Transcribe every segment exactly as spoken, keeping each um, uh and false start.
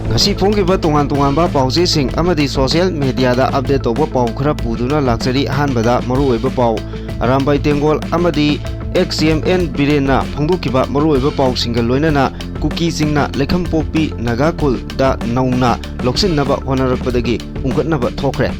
ꯉꯁꯤ ꯐꯣꯡꯈꯤꯕ ꯇꯣꯉꯥꯟ ꯇꯣꯉꯥꯟꯕ ꯄꯥꯎꯆꯦꯁꯤꯡ ꯑꯃꯗꯤ social mediaꯗ update ꯇꯧꯕ ꯄꯥꯎ ꯈꯔ ꯄꯨꯗꯨꯅ ꯂꯥꯛꯆꯔꯤ꯫ ꯑꯍꯥꯟꯕꯗ ꯃꯔꯨꯑꯣꯏꯕ ꯄꯥꯎ, ꯑꯔꯥꯝꯕꯥꯏ ꯇꯦꯡꯒꯣꯜ ꯑꯃꯗꯤ ex C M N ꯕꯤꯔꯦꯟꯅ ꯐꯣꯡꯗꯣꯛꯈꯤꯕ ꯃꯔꯨꯑꯣꯏꯕ ꯄꯥꯎꯁꯤꯡꯒ ꯂꯣꯏꯅꯅ ꯀꯨꯀꯤꯁꯤꯡꯅ ꯂꯩꯈꯝꯄꯣꯛꯄꯤ ꯅꯥꯒꯥ ꯈꯨꯜꯗ ꯅꯧꯅ ꯂꯧꯁꯤꯟꯅꯕ ꯍꯣꯠꯅꯔꯛꯄꯗꯒꯤ ꯎꯪꯈꯠꯅꯕ ꯊꯣꯛꯈ꯭ꯔꯦ꯫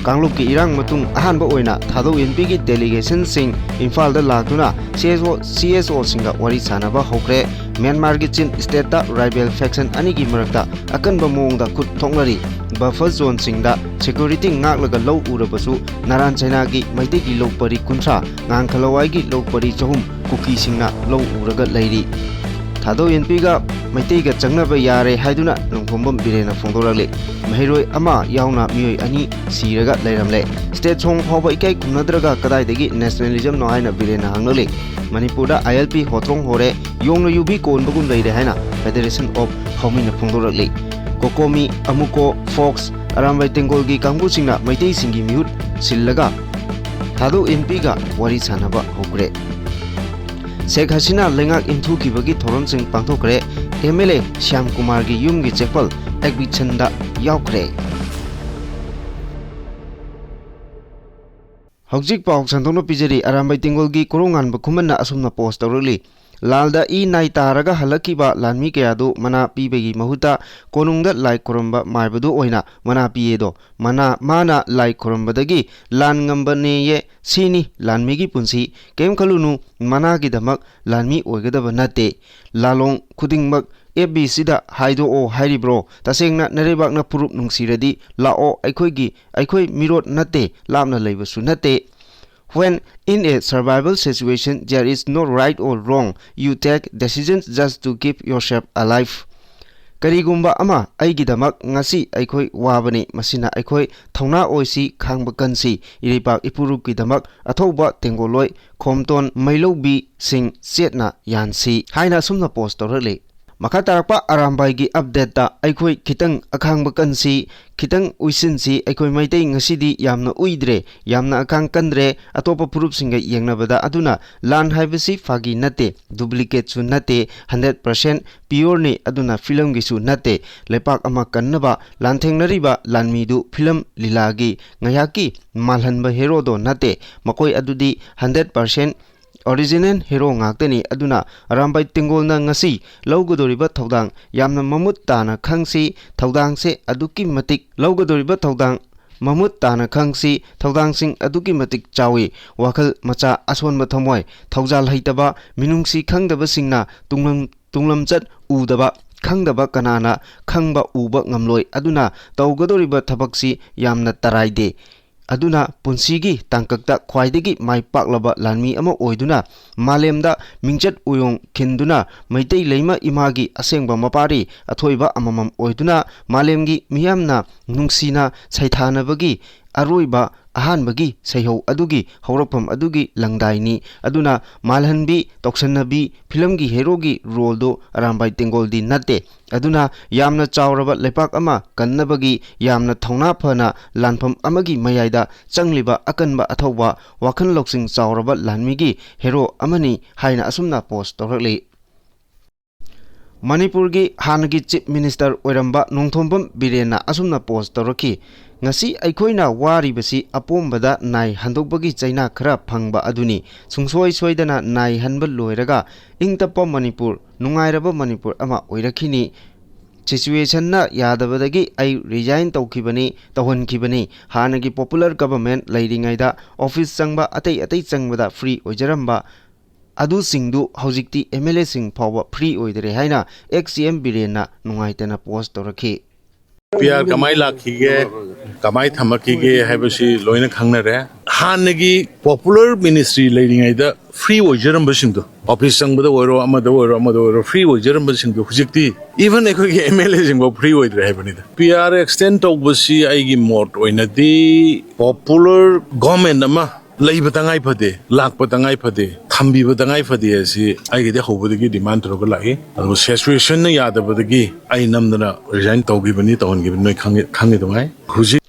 ꯀꯥꯡꯂꯨꯞꯀꯤ ꯏꯔꯥꯡ ꯃꯇꯨꯡ ꯑꯍꯥꯟꯕ ꯑꯣꯏꯅ ꯊꯥꯗꯧ ꯌꯦꯟꯕꯤꯒꯤ delegationꯁꯤꯡ ꯏꯝꯐꯥꯜꯗ ꯂꯥꯛꯇꯨꯅ C S O, C S Oꯁꯤꯡꯒ ꯋꯥꯔꯤ ꯁꯥꯟꯅꯕ ꯍꯧꯈ꯭ꯔꯦ꯫ ꯃ꯭ꯌꯥꯟꯃꯥꯔꯒꯤ Chin Stateꯇ rival faction ꯑꯅꯤꯒꯤ ꯃꯔꯛꯇ ꯑꯀꯟꯕ ꯃꯑꯣꯡꯗ ꯈꯨꯠ ꯊꯣꯛꯅꯔꯤ꯫ Buffer zoneꯁꯤꯡꯗ security ꯉꯥꯛꯂꯒ ꯂꯧ ꯎꯔꯕꯁꯨ ꯅꯥꯔꯥꯟ ꯆꯩꯅꯥꯒꯤ ꯃꯩꯇꯩꯒꯤ ꯂꯧ ꯄꯔꯤ ꯀꯨꯟꯊ꯭ꯔꯥ, ꯉꯥꯡꯈꯂꯋꯥꯏꯒꯤ ꯂꯧ ꯄꯔꯤ ꯆꯍꯨꯝ ꯀꯨꯀꯤꯁꯤꯡꯅ ꯂꯧ ꯎꯔꯒ ꯂꯩꯔꯤ꯫ ꯊꯥꯗꯧ ꯌꯦꯟꯄꯤꯒ ꯃꯩꯇꯩꯒ ꯆꯪꯅꯕ ꯌꯥꯔꯦ ꯍꯥꯏꯗꯨꯅ ꯅꯣꯡꯊꯣꯝꯕꯝ ꯕꯤꯔꯦꯟꯅ ꯐꯣꯡꯗꯣꯔꯛꯂꯤ꯫ ꯃꯍꯩꯔꯣꯏ ꯑꯃ ꯌꯥꯎꯅ ꯃꯤꯑꯣꯏ ꯑꯅꯤ ꯁꯤꯔꯒ ꯂꯩꯔꯝꯂꯦ꯫ State song ꯐꯥꯎꯕ ꯏꯀꯥꯏ ꯈꯨꯝꯅꯗ꯭ꯔꯒ ꯀꯗꯥꯏꯗꯒꯤ nationalismꯅꯣ ꯍꯥꯏꯅ ꯕꯤꯔꯦꯟꯅ ꯍꯪꯂꯛꯂꯤ꯫ ꯃꯅꯤꯄꯨꯔꯗ I L P ꯍꯣꯇ꯭ꯔꯣꯡ ꯍꯣꯔꯦ, ꯌꯣꯡꯅ ꯌꯨꯕꯤ ꯀꯣꯟꯕꯒꯨꯝ ꯂꯩꯔꯦ ꯍꯥꯏꯅ Federation of ꯍꯧꯃꯤꯅ ꯐꯣꯡꯗꯣꯔꯛꯂꯤ꯫ ꯀꯣꯀꯣꯃꯤ, ꯑꯃꯨꯀꯣ, ꯐꯣꯛꯁ, ꯑꯔꯥꯝꯕꯥꯏ ꯇꯦꯡꯒꯣꯜꯒꯤ ꯀꯥꯡꯕꯨꯁꯤꯡꯅ ꯃꯩꯇꯩꯁꯤꯡꯒꯤ ꯃꯤꯍꯨꯠ ꯁꯤꯜꯂꯒ ꯊꯥꯗꯧ ꯌꯦꯟꯄꯤꯒ ꯋꯥꯔꯤ ꯁꯥꯟꯅꯕ ꯍꯧꯈ꯭ꯔꯦ꯫ ꯁꯦꯈ ꯍꯁꯤꯅꯥ ꯂꯩꯉꯥꯛ ꯏꯟꯊꯨꯈꯤꯕꯒꯤ ꯊꯧꯔꯝꯁꯤꯡ ꯄꯥꯡꯊꯣꯛꯈ꯭ꯔꯦ꯫ M L A ꯁ꯭ꯌꯥꯝ ꯀꯨꯃꯥꯔꯒꯤ ꯌꯨꯝꯒꯤ ꯆꯦꯛꯄꯜ exhibitionꯗ ꯌꯥꯎꯈ꯭ꯔꯦ꯫ ꯍꯧꯖꯤꯛ ꯄꯥꯎ ꯁꯟꯗꯣꯛꯅ ꯄꯤꯖꯔꯤ꯫ ꯑꯔꯥꯝꯕꯥꯏ ꯇꯦꯡꯒꯣꯜꯒꯤ ꯀꯣꯔꯧꯉꯥꯟꯕ ꯈꯨꯃꯟꯅ ꯑꯁꯨꯝꯅ post ꯇꯧꯔꯛꯂꯤ꯫ ꯂꯥꯜꯗ ꯏ ꯅꯥꯏ ꯇꯥꯔꯒ ꯍꯜꯂꯛꯈꯤꯕ ꯂꯥꯟꯃꯤ ꯀꯌꯥꯗꯨ ꯃꯅꯥ ꯄꯤꯕꯒꯤ ꯃꯍꯨꯠꯇ ꯀꯣꯅꯨꯡꯗ ꯂꯥꯏ ꯈꯨꯔꯨꯝꯕ ꯃꯥꯏꯕꯗꯨ ꯑꯣꯏꯅ ꯃꯅꯥ ꯄꯤꯌꯦꯗꯣ꯫ ꯃꯅꯥ, ꯃꯥꯅ ꯂꯥꯏ ꯈꯨꯔꯨꯝꯕꯗꯒꯤ ꯂꯥꯟ ꯉꯝꯕꯅꯦꯌꯦ꯫ ꯁꯤꯅꯤ ꯂꯥꯟꯃꯤꯒꯤ ꯄꯨꯟꯁꯤ꯫ ꯀꯩꯝ ꯈꯜꯂꯨꯅꯨ, ꯃꯅꯥꯒꯤꯗꯃꯛ ꯂꯥꯟꯃꯤ ꯑꯣꯏꯒꯗꯕ ꯅꯠꯇꯦ꯫ ꯂꯥꯂꯣꯡ ꯈꯨꯗꯤꯡꯃꯛ F B Cꯗ ꯍꯥꯏꯗꯣꯛꯑꯣ ꯍꯥꯏꯔꯤꯕ꯭ꯔꯣ? ꯇꯁꯦꯡꯅ ꯅꯔꯩꯕꯥꯛꯅ ꯐꯨꯔꯨꯞ ꯅꯨꯡꯁꯤꯔꯗꯤ ꯂꯥꯛꯑꯣ, ꯑꯩꯈꯣꯏꯒꯤ, ꯑꯩꯈꯣꯏ ꯃꯤꯔꯣꯠ ꯅꯠꯇꯦ, ꯂꯥꯞꯅ ꯂꯩꯕꯁꯨ ꯅꯠꯇꯦ꯫ When in a survival situation, there is no right or wrong. You take decisions just to keep yourself alive. ꯀꯔꯤꯒꯨꯝꯕ ꯑꯃ ꯑꯩꯒꯤꯗꯃꯛ ꯉꯁꯤ ꯑꯩꯈꯣꯏ ꯋꯥꯕꯅꯤ, ꯃꯁꯤꯅ ꯑꯩꯈꯣꯏ ꯊꯧꯅꯥ ꯑꯣꯏꯁꯤ, ꯈꯥꯡꯕ ꯀꯟꯁꯤ, ꯏꯔꯩꯄꯥꯛ ꯏꯄꯨꯔꯨꯞꯀꯤꯗꯃꯛ ꯑꯊꯧꯕ ꯇꯦꯡꯒꯣꯜꯂꯣꯏ ꯈꯣꯝꯇꯣꯟ ꯃꯩꯂꯧꯕꯤꯁꯤꯡ ꯆꯦꯠꯅ ꯌꯥꯟꯁꯤ ꯍꯥꯏꯅ ꯑꯁꯨꯝꯅ post ꯇꯧꯔꯛꯂꯤ꯫ ꯃꯈꯥ ꯇꯥꯔꯛꯄ ꯑꯔꯥꯝꯕꯥꯏꯒꯤ ꯑꯞꯗꯦꯠꯇ ꯑꯩꯈꯣꯏ ꯈꯤꯇꯪ ꯑꯈꯥꯡꯕ ꯀꯟꯁꯤ, ꯈꯤꯇꯪ ꯎꯏꯁꯤꯟꯁꯤ꯫ ꯑꯩꯈꯣꯏ ꯃꯩꯇꯩ ꯉꯁꯤꯗꯤ ꯌꯥꯝꯅ ꯎꯏꯗ꯭ꯔꯦ, ꯌꯥꯝꯅ ꯑꯈꯥꯡ ꯀꯟꯗ꯭ꯔꯦ꯫ ꯑꯇꯣꯞꯄ ꯐꯨꯔꯨꯞꯁꯤꯡꯒ ꯌꯦꯡꯅꯕꯗ꯫ ꯑꯗꯨꯅ ꯂꯥꯟ ꯍꯥꯏꯕꯁꯤ ꯐꯥꯒꯤ ꯅꯠꯇꯦ, ꯗꯨꯄ꯭ꯂꯤꯀꯦꯠꯁꯨ ꯅꯠꯇꯦ, ꯍꯟꯗ꯭ꯔꯦꯠ ꯄꯥꯔꯁꯦꯟ ꯄꯤꯌꯣꯔꯅꯤ꯫ ꯑꯗꯨꯅ ꯐꯤꯂꯝꯒꯤꯁꯨ ꯅꯠꯇꯦ꯫ ꯂꯩꯄꯥꯛ ꯑꯃ ꯀꯟꯅꯕ ꯂꯥꯟꯊꯦꯡꯅꯔꯤꯕ ꯂꯥꯟꯃꯤꯗꯨ ꯐꯤꯂꯝ ꯂꯤꯂꯥꯒꯤ ꯉꯥꯏꯍꯥꯛꯀꯤ ꯃꯥꯜꯍꯟꯕ ꯍꯦꯔꯣꯗꯣ ꯅꯠꯇꯦ꯫ ꯃꯈꯣꯏ ꯑꯗꯨꯗꯤ ꯍꯟꯗ꯭ꯔꯦꯠ ꯄꯥꯔꯁꯦꯟ ꯑꯣꯔꯤꯖꯤꯅꯦꯜ ꯍꯦꯔꯣ ꯉꯥꯛꯇꯅꯤ꯫ ꯑꯗꯨꯅ ꯑꯔꯥꯝꯕꯥꯏ ꯇꯦꯡꯒꯣꯜꯅ ꯉꯁꯤ ꯂꯧꯒꯗꯧꯔꯤꯕ ꯊꯧꯗꯥꯡ ꯌꯥꯝꯅ ꯃꯃꯨꯠ ꯇꯥꯅ ꯈꯪꯁꯤ꯫ ꯊꯧꯗꯥꯡꯁꯦ ꯑꯗꯨꯛꯀꯤ ꯃꯇꯤꯛ ꯂꯧꯒꯗꯧꯔꯤꯕ ꯊꯧꯗꯥꯡ ꯃꯃꯨꯠ ꯇꯥꯅ ꯈꯪꯁꯤ꯫ ꯊꯧꯗꯥꯡꯁꯤꯡ ꯑꯗꯨꯛꯀꯤ ꯃꯇꯤꯛ ꯆꯥꯎꯏ꯫ ꯋꯥꯈꯜ ꯃꯆꯥ, ꯑꯁꯣꯟꯕ ꯊꯃꯣꯏ, ꯊꯧꯖꯥꯜ ꯍꯩꯇꯕ, ꯃꯤꯅꯨꯡꯁꯤ ꯈꯪꯗꯕꯁꯤꯡꯅ ꯇꯨꯡꯂꯝ-, ꯇꯨꯡꯂꯝꯆꯠ ꯎꯗꯕ, ꯈꯪꯗꯕ ꯀꯅꯥꯅ ꯈꯪꯕ ꯎꯕ ꯉꯝꯂꯣꯏ꯫ ꯑꯗꯨꯅ ꯇꯧꯒꯗꯧꯔꯤꯕ ꯊꯕꯛꯁꯤ ꯌꯥꯝꯅ ꯇꯔꯥꯏꯗꯦ꯫ ꯑꯗꯨꯅ ꯄꯨꯟꯁꯤꯒꯤ ꯇꯥꯡꯀꯛꯇ ꯈ꯭ꯋꯥꯏꯗꯒꯤ ꯃꯥꯏ ꯄꯥꯛꯂꯕ ꯂꯥꯟꯃꯤ ꯑꯃ ꯑꯣꯏꯗꯨꯅ, ꯃꯥꯂꯦꯝꯗ ꯃꯤꯡꯆꯠ ꯎꯌꯣꯡ ꯈꯤꯟꯗꯨꯅ, ꯃꯩꯇꯩ ꯂꯩꯃ ꯏꯃꯥꯒꯤ ꯑꯁꯦꯡꯕ ꯃꯄꯥꯔꯤ ꯑꯊꯣꯏꯕ ꯑꯃꯃꯝ ꯑꯣꯏꯗꯨꯅ, ꯃꯥꯂꯦꯝꯒꯤ ꯃꯤꯌꯥꯝꯅ ꯅꯨꯡꯁꯤꯅ ꯁꯩꯊꯥꯅꯕꯒꯤ ꯑꯔꯣꯏꯕ ꯑꯍꯥꯟꯕꯒꯤ ꯁꯩꯍꯧ ꯑꯗꯨꯒꯤ ꯍꯧꯔꯛꯐꯝ ꯑꯗꯨꯒꯤ ꯂꯪꯗꯥꯏꯅꯤ꯫ ꯑꯗꯨꯅ ꯃꯥꯜꯍꯟꯕꯤ, ꯇꯧꯁꯟꯅꯕꯤ ꯐꯤꯂꯝꯒꯤ ꯍꯦꯔꯣꯒꯤ ꯔꯣꯜꯗꯨ ꯑꯔꯥꯝꯕꯥꯏ ꯇꯦꯡꯒꯣꯜꯗꯤ ꯅꯠꯇꯦ꯫ ꯑꯗꯨꯅ ꯌꯥꯝꯅ ꯆꯥꯎꯔꯕ ꯂꯩꯄꯥꯛ ꯑꯃ ꯀꯟꯅꯕꯒꯤ ꯌꯥꯝꯅ ꯊꯧꯅꯥ ꯐꯅ ꯂꯥꯟꯐꯝ ꯑꯃꯒꯤ ꯃꯌꯥꯏꯗ ꯆꯪꯂꯤꯕ ꯑꯀꯟꯕ ꯑꯊꯧꯕ, ꯋꯥꯈꯜ ꯂꯧꯁꯤꯡ ꯆꯥꯎꯔꯕ ꯂꯥꯟꯃꯤꯒꯤ ꯍꯦꯔꯣ ꯑꯃꯅꯤ ꯍꯥꯏꯅ ꯑꯁꯨꯝꯅ ꯄꯣꯁ ꯇꯧꯔꯛꯂꯤ꯫ ꯃꯅꯤꯄꯨꯔꯒꯤ ꯍꯥꯟꯅꯒꯤ ꯆꯤꯐ ꯃꯤꯅꯤꯁꯇꯔ ꯑꯣꯏꯔꯝꯕ ꯅꯣꯡꯊꯣꯝꯕꯝ ꯕꯤꯔꯦꯟꯅ ꯑꯁꯨꯝꯅ ꯄꯣꯁ ꯇꯧꯔꯛꯈꯤ, "ꯉꯁꯤ ꯑꯩꯈꯣꯏꯅ ꯋꯥꯔꯤꯕꯁꯤ ꯑꯄꯣꯝꯕꯗ ꯅꯥꯏ ꯍꯟꯗꯣꯛꯄꯒꯤ ꯆꯩꯅꯥ ꯈꯔ ꯐꯪꯕ ꯑꯗꯨꯅꯤ꯫ ꯁꯨꯡꯁꯣꯏ ꯁꯣꯏꯗꯅ ꯅꯥꯏ ꯍꯟꯕ ꯂꯣꯏꯔꯒ ꯏꯪ ꯇꯞꯄ ꯃꯅꯤꯄꯨꯔ, ꯅꯨꯡꯉꯥꯏꯔꯕ ꯃꯅꯤꯄꯨꯔ ꯑꯃ ꯑꯣꯏꯔꯛꯈꯤꯅꯤ꯫ ꯁꯤꯆꯨꯋꯦꯁꯟꯅ ꯌꯥꯗꯕꯗꯒꯤ ꯑꯩ ꯔꯤꯖꯥꯏꯟ ꯇꯧꯈꯤꯕꯅꯤ, ꯇꯧꯍꯟꯈꯤꯕꯅꯤ꯫ ꯍꯥꯟꯅꯒꯤ ꯄꯣꯄꯨꯂꯔ ꯒꯚꯔꯟꯃꯦꯟꯠ ꯂꯩꯔꯤꯉꯩꯗ ꯑꯣꯐꯤꯁ ꯆꯪꯕ, ꯑꯇꯩ ꯑꯇꯩ ꯆꯪꯕꯗ ꯐ꯭ꯔꯤ ꯑꯣꯏꯖꯔꯝꯕ ꯑꯗꯨꯁꯤꯡꯗꯨ ꯍꯧꯖꯤꯛꯇꯤ ꯑꯦꯝ ꯑꯦꯜ ꯑꯦꯁꯤꯡ ꯐꯥꯎꯕ ꯐ꯭ꯔꯤ ꯑꯣꯏꯗꯔꯦ" ꯍꯥꯏꯅ ꯑꯦꯛꯁ ꯁꯤ ꯑꯦꯝ ꯕꯤꯔꯦꯟꯅ ꯅꯨꯡꯉꯥꯏꯇꯅ ꯄꯣꯁ ꯇꯧꯔꯛꯈꯤ꯫ ꯄꯤ ꯑꯥꯔ ꯀꯃꯥꯏ ꯂꯥꯛꯈꯤꯒꯦ, ꯀꯃꯥꯏ ꯊꯝꯃꯛꯈꯤꯒꯦ ꯍꯥꯏꯕꯁꯤ ꯂꯣꯏꯅ ꯈꯪꯅꯔꯦ꯫ ꯍꯥꯟꯅꯒꯤ ꯄꯣꯄꯨꯂꯔ ꯃꯤꯅꯤꯁꯇ꯭ꯔꯤ ꯂꯩꯔꯤꯉꯩꯗ ꯐ꯭ꯔꯤ ꯑꯣꯏꯖꯔꯝꯕꯁꯤꯡꯗꯣ, ꯑꯣꯐꯤꯁ ꯆꯪꯕꯗ ꯑꯣꯏꯔꯣ, ꯑꯃꯗ ꯑꯣꯏꯔꯣ, ꯑꯃꯗ ꯑꯣꯏꯔꯣ, ꯐ꯭ꯔꯤ ꯑꯣꯏꯖꯔꯝꯕꯁꯤꯡꯗꯣ ꯍꯧꯖꯤꯛꯇꯤ ꯏꯚꯟ ꯑꯩꯈꯣꯏꯒꯤ ꯑꯦꯝ ꯑꯦꯜ ꯑꯦꯁꯤꯡꯐꯥꯎ ꯐ꯭ꯔꯤ ꯑꯣꯏꯗ꯭ꯔꯦ ꯍꯥꯏꯕꯅꯤꯗ꯫ ꯄꯤ ꯑꯥꯔ ꯑꯦꯛꯁꯇꯦꯟ ꯇꯧꯕꯁꯤ ꯑꯩꯒꯤ ꯃꯣꯠ ꯑꯣꯏꯅꯗꯤ ꯄꯣꯄꯨꯂꯔ ꯒꯣꯔꯃꯦꯟ ꯑꯃ ꯂꯩꯕ ꯇꯉꯥꯏ ꯐꯗꯦ, ꯂꯥꯛꯄ ꯇꯉꯥꯏ ꯐꯗꯦ꯫ ꯊꯝꯕꯤꯕ ꯇꯉꯥꯏ ꯐꯗꯦ ꯑꯁꯤ ꯑꯩꯒꯤꯗꯤ ꯍꯧꯕꯗꯒꯤ ꯗꯤꯃꯥꯟ ꯇꯧꯔꯒ ꯂꯥꯛꯏ꯫ ꯑꯗꯨꯒ ꯁꯤꯆꯨꯋꯦꯁꯟꯅ ꯌꯥꯗꯕꯗꯒꯤ ꯑꯩ ꯅꯝꯗꯅ ꯔꯤꯖꯥꯏꯟ ꯇꯧꯈꯤꯕꯅꯤ, ꯇꯧꯍꯟꯈꯤꯕꯅꯤ, ꯅꯣꯏ ꯈꯪꯉꯤ, ꯈꯪꯉꯤ ꯑꯗꯨꯉꯥꯏ꯫ ꯍꯧꯖꯤꯛ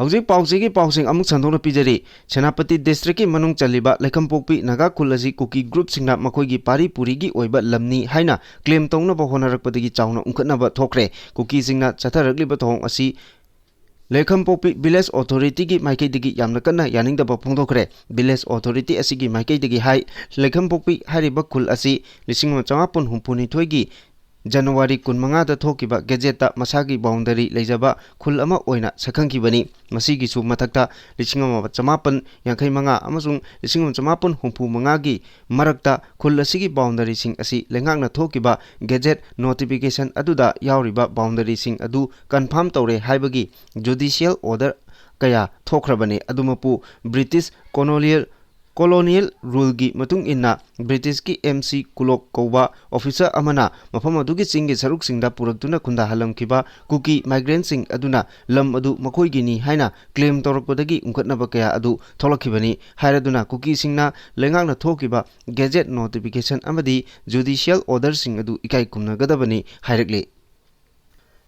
ꯍꯧꯖꯤꯛ ꯄꯥꯎꯆꯦꯒꯤ ꯄꯥꯎꯁꯤꯡ ꯑꯃꯨꯛ ꯁꯟꯗꯣꯛꯅ ꯄꯤꯖꯔꯤ꯫ ꯁꯦꯅꯥꯄꯇꯤ ꯗꯤꯁꯇ꯭ꯔꯤꯛꯀꯤ ꯃꯅꯨꯡ ꯆꯜꯂꯤꯕ ꯂꯩꯈꯝꯄꯣꯛꯄꯤ ꯅꯥꯒꯥ ꯈꯨꯜ ꯑꯁꯤ ꯀꯨꯀꯤ ꯒ꯭ꯔꯨꯞꯁꯤꯡꯅ ꯃꯈꯣꯏꯒꯤ ꯄꯥꯔꯤ ꯄꯨꯔꯤꯒꯤ ꯑꯣꯏꯕ ꯂꯝꯅꯤ ꯍꯥꯏꯅ ꯀ꯭ꯂꯦꯝ ꯇꯧꯅꯕ ꯍꯣꯠꯅꯔꯛꯄꯗꯒꯤ ꯆꯥꯎꯅ ꯎꯪꯈꯠꯅꯕ ꯊꯣꯛꯈ꯭ꯔꯦ꯫ ꯀꯨꯀꯤꯁꯤꯡꯅ ꯆꯠꯊꯔꯛꯂꯤꯕ ꯊꯧꯑꯣꯡ ꯑꯁꯤ ꯂꯩꯈꯝꯄꯣꯛꯄꯤ ꯚꯤꯂꯦꯖ ꯑꯣꯊꯣꯔꯤꯇꯤꯒꯤ ꯃꯥꯏꯀꯩꯗꯒꯤ ꯌꯥꯝꯅ ꯀꯟꯅ ꯌꯥꯅꯤꯡꯗꯕ ꯐꯣꯡꯗꯣꯛꯈ꯭ꯔꯦ꯫ ꯚꯤꯂꯦꯖ ꯑꯣꯊꯣꯔꯤꯇꯤ ꯑꯁꯤꯒꯤ ꯃꯥꯏꯀꯩꯗꯒꯤ ꯍꯥꯏ, ꯂꯩꯈꯝꯄꯣꯛꯄꯤ ꯍꯥꯏꯔꯤꯕ ꯈꯨꯜ ꯑꯁꯤ ꯂꯤꯁꯤꯡ ꯑꯃ ꯆꯃꯥꯄꯟ ꯍꯨꯝꯐꯨꯅꯤꯊꯣꯏꯒꯤ ꯖꯅꯋꯥꯔꯤ ꯀꯨꯟꯃꯉꯥꯗ ꯊꯣꯛꯈꯤꯕ ꯒꯦꯖꯦꯠꯇ ꯃꯁꯥꯒꯤ ꯕꯥꯎꯟꯗꯔꯤ ꯂꯩꯖꯕ ꯈꯨꯜ ꯑꯃ ꯑꯣꯏꯅ ꯁꯛꯈꯪꯈꯤꯕꯅꯤ꯫ ꯃꯁꯤꯒꯤꯁꯨ ꯃꯊꯛꯇ ꯂꯤꯁꯤꯡ ꯑꯃ ꯆꯃꯥꯄꯟ ꯌꯥꯡꯈꯩ ꯃꯉꯥ ꯑꯃꯁꯨꯡ ꯂꯤꯁꯤꯡ ꯑꯃ ꯆꯃꯥꯄꯟ ꯍꯨꯝꯐꯨ ꯃꯉꯥꯒꯤ ꯃꯔꯛꯇ ꯈꯨꯜ ꯑꯁꯤꯒꯤ ꯕꯥꯎꯟꯗꯔꯤꯁꯤꯡ ꯑꯁꯤ ꯂꯩꯉꯥꯛꯅ ꯊꯣꯛꯈꯤꯕ ꯒꯦꯖꯦꯠ ꯅꯣꯇꯤꯐꯤꯀꯦꯁꯟ ꯑꯗꯨꯗ ꯌꯥꯎꯔꯤꯕ ꯕꯥꯎꯟꯗꯔꯤꯁꯤꯡ ꯑꯗꯨ ꯀꯟꯐꯥꯔꯝ ꯇꯧꯔꯦ ꯍꯥꯏꯕꯒꯤ ꯖꯨꯗꯤꯁꯤꯌꯦꯜ ꯑꯣꯔꯗꯔ ꯀꯌꯥ ꯊꯣꯛꯈ꯭ꯔꯕꯅꯤ꯫ ꯑꯗꯨꯃꯛꯄꯨ ꯕ꯭ꯔꯤꯇꯤꯁ ꯀꯣꯂꯣꯅꯤꯌꯦꯜ, ꯀꯣꯂꯣꯅꯤꯌꯦꯜ ꯔꯨꯜꯒꯤ ꯃꯇꯨꯡ ꯏꯟꯅ ꯕ꯭ꯔꯤꯇꯤꯁꯀꯤ ꯑꯦꯝ ꯁꯤ ꯀꯨꯂꯣꯛ ꯀꯧꯕ ꯑꯣꯐꯤꯁꯔ ꯑꯃꯅ ꯃꯐꯝ ꯑꯗꯨꯒꯤ ꯆꯤꯡꯒꯤ ꯁꯔꯨꯛꯁꯤꯡꯗ ꯄꯨꯔꯛꯇꯨꯅ ꯈꯨꯟꯗꯥꯍꯜꯂꯝꯈꯤꯕ ꯀꯨꯀꯤ ꯃꯥꯏꯒ꯭ꯔꯦꯟꯁꯤꯡ ꯑꯗꯨꯅ ꯂꯝ ꯑꯗꯨ ꯃꯈꯣꯏꯒꯤꯅꯤ ꯍꯥꯏꯅ ꯀ꯭ꯂꯦꯝ ꯇꯧꯔꯛꯄꯗꯒꯤ ꯎꯪꯈꯠꯅꯕ ꯀꯌꯥ ꯑꯗꯨ ꯊꯣꯛꯂꯛꯈꯤꯕꯅꯤ꯫ ꯍꯥꯏꯔꯗꯨꯅ ꯀꯨꯀꯤꯁꯤꯡꯅ ꯂꯩꯉꯥꯛꯅ ꯊꯣꯛꯈꯤꯕ ꯒꯦꯖꯦꯠ ꯅꯣꯇꯤꯐꯤꯀꯦꯁꯟ ꯑꯃꯗꯤ ꯖꯨꯗꯤꯁꯤꯌꯦꯜ ꯑꯣꯔꯗꯔꯁꯤꯡ ꯑꯗꯨ ꯏꯀꯥꯏ ꯈꯨꯝꯅꯒꯗꯕꯅꯤ ꯍꯥꯏꯔꯛꯂꯤ꯫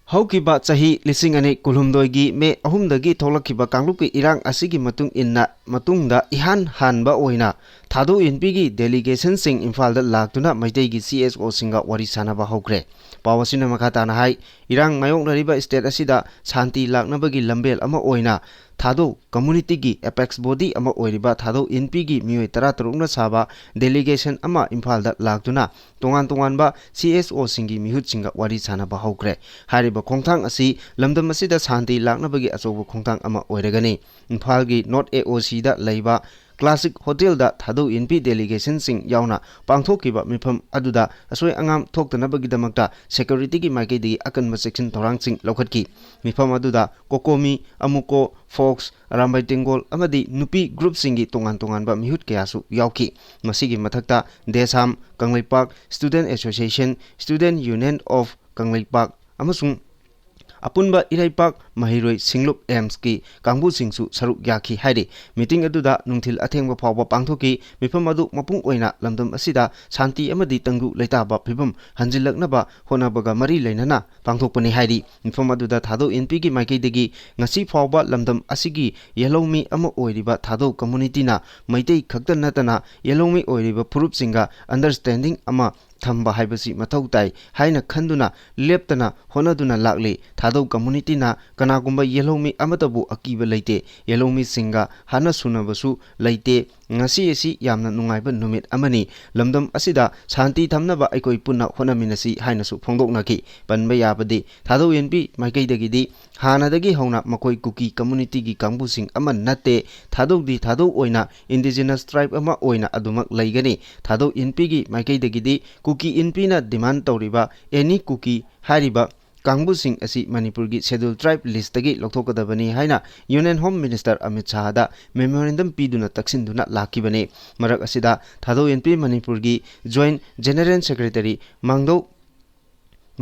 ꯍꯧꯈꯤꯕ ꯆꯍꯤ ꯂꯤꯁꯤꯡ ꯑꯅꯤ ꯀꯨꯟꯍꯨꯝꯗꯣꯏꯒꯤ ꯃꯦ ꯑꯍꯨꯝꯗꯒꯤ ꯊꯣꯛꯂꯛꯈꯤꯕ ꯀꯥꯡꯂꯨꯞꯀꯤ ꯏꯔꯥꯡ ꯑꯁꯤꯒꯤ ꯃꯇꯨꯡ ꯏꯟꯅ, ꯃꯇꯨꯡꯗ ꯏꯍꯥꯟ ꯍꯥꯟꯕ ꯑꯣꯏꯅ ꯊꯥꯗꯧ ꯏꯟꯄꯤꯒꯤ ꯗꯦꯂꯤꯒꯦꯁꯟꯁꯤꯡ ꯏꯝꯐꯥꯜꯗ ꯂꯥꯛꯇꯨꯅ ꯃꯩꯇꯩꯒꯤ ꯁꯤ ꯑꯦꯁ ꯑꯣꯁꯤꯡꯒ ꯋꯥꯔꯤ ꯁꯥꯟꯅꯕ ꯍꯧꯈ꯭ꯔꯦ꯫ ꯄꯥꯎ ꯑꯁꯤꯅ ꯃꯈꯥ ꯇꯥꯅ ꯍꯥꯏ, ꯏꯔꯥꯡ ꯃꯥꯌꯣꯛꯅꯔꯤꯕ ꯁ꯭ꯇꯦꯠ ꯑꯁꯤꯗ ꯁꯥꯟꯇꯤ ꯂꯥꯛꯅꯕꯒꯤ ꯂꯝꯕꯦꯜ ꯑꯃ ꯑꯣꯏꯅ ꯊꯥꯗꯧ ꯀꯝꯃꯨꯅꯤꯇꯤꯒꯤ ꯑꯦꯄꯦꯛꯁ ꯕꯣꯗꯤ ꯑꯃ ꯑꯣꯏꯔꯤꯕ ꯊꯥꯗꯧ ꯏꯟꯄꯤꯒꯤ ꯃꯤꯑꯣꯏ ꯇꯔꯥꯇꯔꯨꯛꯅ ꯁꯥꯕ ꯗꯦꯂꯤꯒꯦꯁꯟ ꯑꯃ ꯏꯝꯐꯥꯜꯗ ꯂꯥꯛꯇꯨꯅ ꯇꯣꯉꯥꯟ ꯇꯣꯉꯥꯟꯕ ꯁꯤ ꯑꯦꯁ ꯑꯣꯁꯤꯡꯒꯤ ꯃꯤꯍꯨꯠꯁꯤꯡꯒ ꯋꯥꯔꯤ ꯁꯥꯟꯅꯕ ꯍꯧꯈ꯭ꯔꯦ꯫ ꯍꯥꯏꯔꯤꯕ ꯈꯣꯡꯊꯥꯡ ꯑꯁꯤ ꯂꯝꯗꯝ ꯑꯁꯤꯗ ꯁꯥꯟꯇꯤ ꯂꯥꯛꯅꯕꯒꯤ ꯑꯆꯧꯕ ꯈꯣꯡꯊꯥꯡ ꯑꯃ ꯑꯣꯏꯔꯒꯅꯤ꯫ ꯏꯝꯐꯥꯜꯒꯤ ꯅꯣꯔꯠ ꯑꯦ ꯑꯣ ꯁꯤꯗ ꯂꯩꯕ ꯀ꯭ꯂꯥꯁꯤꯛ ꯍꯣꯇꯦꯜꯗ ꯊꯥꯗꯧ ꯏꯟꯄꯤ ꯗꯦꯂꯤꯒꯦꯁꯟꯁꯤꯡ ꯌꯥꯎꯅ ꯄꯥꯡꯊꯣꯛꯈꯤꯕ ꯃꯤꯐꯝ ꯑꯗꯨꯗ ꯑꯁꯣꯏ ꯑꯉꯥꯝ ꯊꯣꯛꯇꯅꯕꯒꯤꯗꯃꯛꯇ ꯁꯦꯀ꯭ꯌꯨꯔꯤꯇꯤꯒꯤ ꯃꯥꯏꯀꯩꯗꯒꯤ ꯑꯀꯟꯕ ꯆꯦꯛꯁꯤꯟ ꯊꯧꯔꯥꯡꯁꯤꯡ ꯂꯧꯈꯠꯈꯤ꯫ ꯃꯤꯐꯝ ꯑꯗꯨꯗ ꯀꯣꯀꯣꯃꯤ, ꯑꯃꯨꯀꯣ, ꯐꯣꯛꯁ, ꯑꯔꯥꯝꯕꯥꯏ ꯇꯦꯡꯒꯣꯜ ꯑꯃꯗꯤ ꯅꯨꯄꯤ ꯒ꯭ꯔꯨꯞꯁꯤꯡꯒꯤ ꯇꯣꯉꯥꯟ ꯇꯣꯉꯥꯟꯕ ꯃꯤꯍꯨꯠ ꯀꯌꯥꯁꯨ ꯌꯥꯎꯈꯤ꯫ ꯃꯁꯤꯒꯤ ꯃꯊꯛꯇ DESAM, Kangleipak student association, student union of Kangleipak ꯑꯃꯁꯨꯡ ꯑꯄꯨꯟꯕ ꯏꯔꯩꯄꯥꯛ ꯃꯍꯩꯔꯣꯏ ꯁꯤꯡꯂꯨꯞ ꯑꯦꯝꯁꯀꯤ ꯀꯥꯡꯕꯨꯁꯤꯡꯁꯨ ꯁꯔꯨꯛ ꯌꯥꯈꯤ ꯍꯥꯏꯔꯤ꯫ ꯃꯤꯇꯤꯡ ꯑꯗꯨꯗ ꯅꯨꯡꯊꯤꯜ ꯑꯊꯦꯡꯕ ꯐꯥꯎꯕ ꯄꯥꯡꯊꯣꯛꯈꯤ꯫ ꯃꯤꯐꯝ ꯑꯗꯨ ꯃꯄꯨꯡ ꯑꯣꯏꯅ ꯂꯝꯗꯝ ꯑꯁꯤꯗ ꯁꯥꯟꯇꯤ ꯑꯃꯗꯤ ꯇꯪꯗꯨ ꯂꯩꯇꯥꯕ ꯐꯤꯕꯝ ꯍꯟꯖꯤꯜꯂꯛꯅꯕ ꯍꯣꯠꯅꯕꯒ ꯃꯔꯤ ꯂꯩꯅꯅ ꯄꯥꯡꯊꯣꯛꯄꯅꯤ ꯍꯥꯏꯔꯤ꯫ ꯃꯤꯐꯝ ꯑꯗꯨꯗ ꯊꯥꯗꯧ ꯑꯦꯟ ꯄꯤꯒꯤ ꯃꯥꯏꯀꯩꯗꯒꯤ ꯉꯁꯤ ꯐꯥꯎꯕ ꯂꯝꯗꯝ ꯑꯁꯤꯒꯤ ꯌꯦꯜꯍꯧꯃꯤ ꯑꯃ ꯑꯣꯏꯔꯤꯕ ꯊꯥꯗꯧ ꯀꯝꯃꯨꯅꯤꯇꯤꯅ ꯃꯩꯇꯩ ꯈꯛꯇ ꯅꯠꯇꯅ ꯌꯦꯜꯍꯧꯃꯤ ꯑꯣꯏꯔꯤꯕ ꯐꯨꯔꯨꯞꯁꯤꯡꯒ ꯑꯟꯗꯔꯁ꯭ꯇꯦꯟꯗꯤꯡ ꯑꯃ ꯊꯝꯕ ꯍꯥꯏꯕꯁꯤ ꯃꯊꯧ ꯇꯥꯏ ꯍꯥꯏꯅ ꯈꯟꯗꯨꯅ ꯂꯦꯞꯇꯅ ꯍꯣꯠꯅꯗꯨꯅ ꯂꯥꯛꯂꯤ꯫ ꯊꯥꯗꯧ ꯀꯝꯃꯨꯅꯤꯇꯤꯅ ꯀꯅꯥꯒꯨꯝꯕ ꯌꯦꯜꯍꯧꯃꯤ ꯑꯃꯠꯇꯕꯨ ꯑꯀꯤꯕ ꯂꯩꯇꯦ꯫ ꯌꯦꯜꯍꯧꯃꯤꯁꯤꯡꯒ ꯍꯥꯠꯅ ꯁꯨꯅꯕꯁꯨ ꯂꯩꯇꯦ꯫ ꯉꯁꯤ ꯑꯁꯤ ꯌꯥꯝꯅ ꯅꯨꯡꯉꯥꯏꯕ ꯅꯨꯃꯤꯠ ꯑꯃꯅꯤ꯫ ꯂꯝꯗꯝ ꯑꯁꯤꯗ ꯁꯥꯟꯇꯤ ꯊꯝꯅꯕ ꯑꯩꯈꯣꯏ ꯄꯨꯟꯅ ꯍꯣꯠꯅꯃꯤꯟꯅꯁꯤ ꯍꯥꯏꯅꯁꯨ ꯐꯣꯡꯗꯣꯛꯅꯈꯤ꯫ ꯄꯟꯕ ꯌꯥꯕꯗꯤ ꯊꯥꯗꯧ ꯑꯦꯟ ꯄꯤ ꯃꯥꯏꯀꯩꯗꯒꯤꯗꯤ ꯍꯥꯟꯅꯗꯒꯤ ꯍꯧꯅ ꯃꯈꯣꯏ ꯀꯨꯀꯤ ꯀꯝꯃꯨꯅꯤꯇꯤꯒꯤ ꯀꯥꯡꯕꯨꯁꯤꯡ ꯑꯃ ꯅꯠꯇꯦ꯫ ꯊꯥꯗꯧꯗꯤ ꯊꯥꯗꯧ ꯑꯣꯏꯅ ꯏꯟꯗꯤꯖꯤꯅꯁ ꯇ꯭ꯔꯥꯏꯕ ꯑꯃ ꯑꯣꯏꯅ ꯑꯗꯨꯃꯛ ꯂꯩꯒꯅꯤ꯫ ꯊꯥꯗꯧ ꯏꯟꯄꯤꯒꯤ ꯃꯥꯏꯀꯩꯗꯒꯤꯗꯤ ꯀꯨꯀꯤ ꯏꯟꯄꯤꯅ ꯗꯤꯃꯥꯟ ꯇꯧꯔꯤꯕ ꯑꯦꯅꯤ ꯀꯨꯀꯤ ꯍꯥꯏꯔꯤꯕ ꯀꯥꯡꯕꯨꯁꯤꯡ ꯑꯁꯤ ꯃꯅꯤꯄꯨꯔꯒꯤ ꯁꯦꯗ꯭ꯌꯨꯜ ꯇ꯭ꯔꯥꯏꯕ ꯂꯤꯁꯇꯒꯤ ꯂꯧꯊꯣꯛꯀꯗꯕꯅꯤ ꯍꯥꯏꯅ ꯌꯨꯅꯤꯌꯟ ꯍꯣꯝ ꯃꯤꯅꯤꯁꯇꯔ ꯑꯃꯤꯠ ꯁꯥꯍꯗ ꯃꯦꯃꯣꯔꯦꯟꯗꯝ ꯄꯤꯗꯨꯅ ꯇꯛꯁꯤꯟꯗꯨꯅ ꯂꯥꯛꯈꯤꯕꯅꯤ꯫ ꯃꯔꯛ ꯑꯁꯤꯗ ꯊꯥꯗꯧ ꯑꯦꯟ ꯄꯤ ꯃꯅꯤꯄꯨꯔꯒꯤ ꯖꯣꯏꯟꯠ ꯖꯦꯅꯦꯔꯦꯜ ꯁꯦꯀ꯭ꯔꯦꯇꯔꯤ ꯃꯥꯡꯗꯧ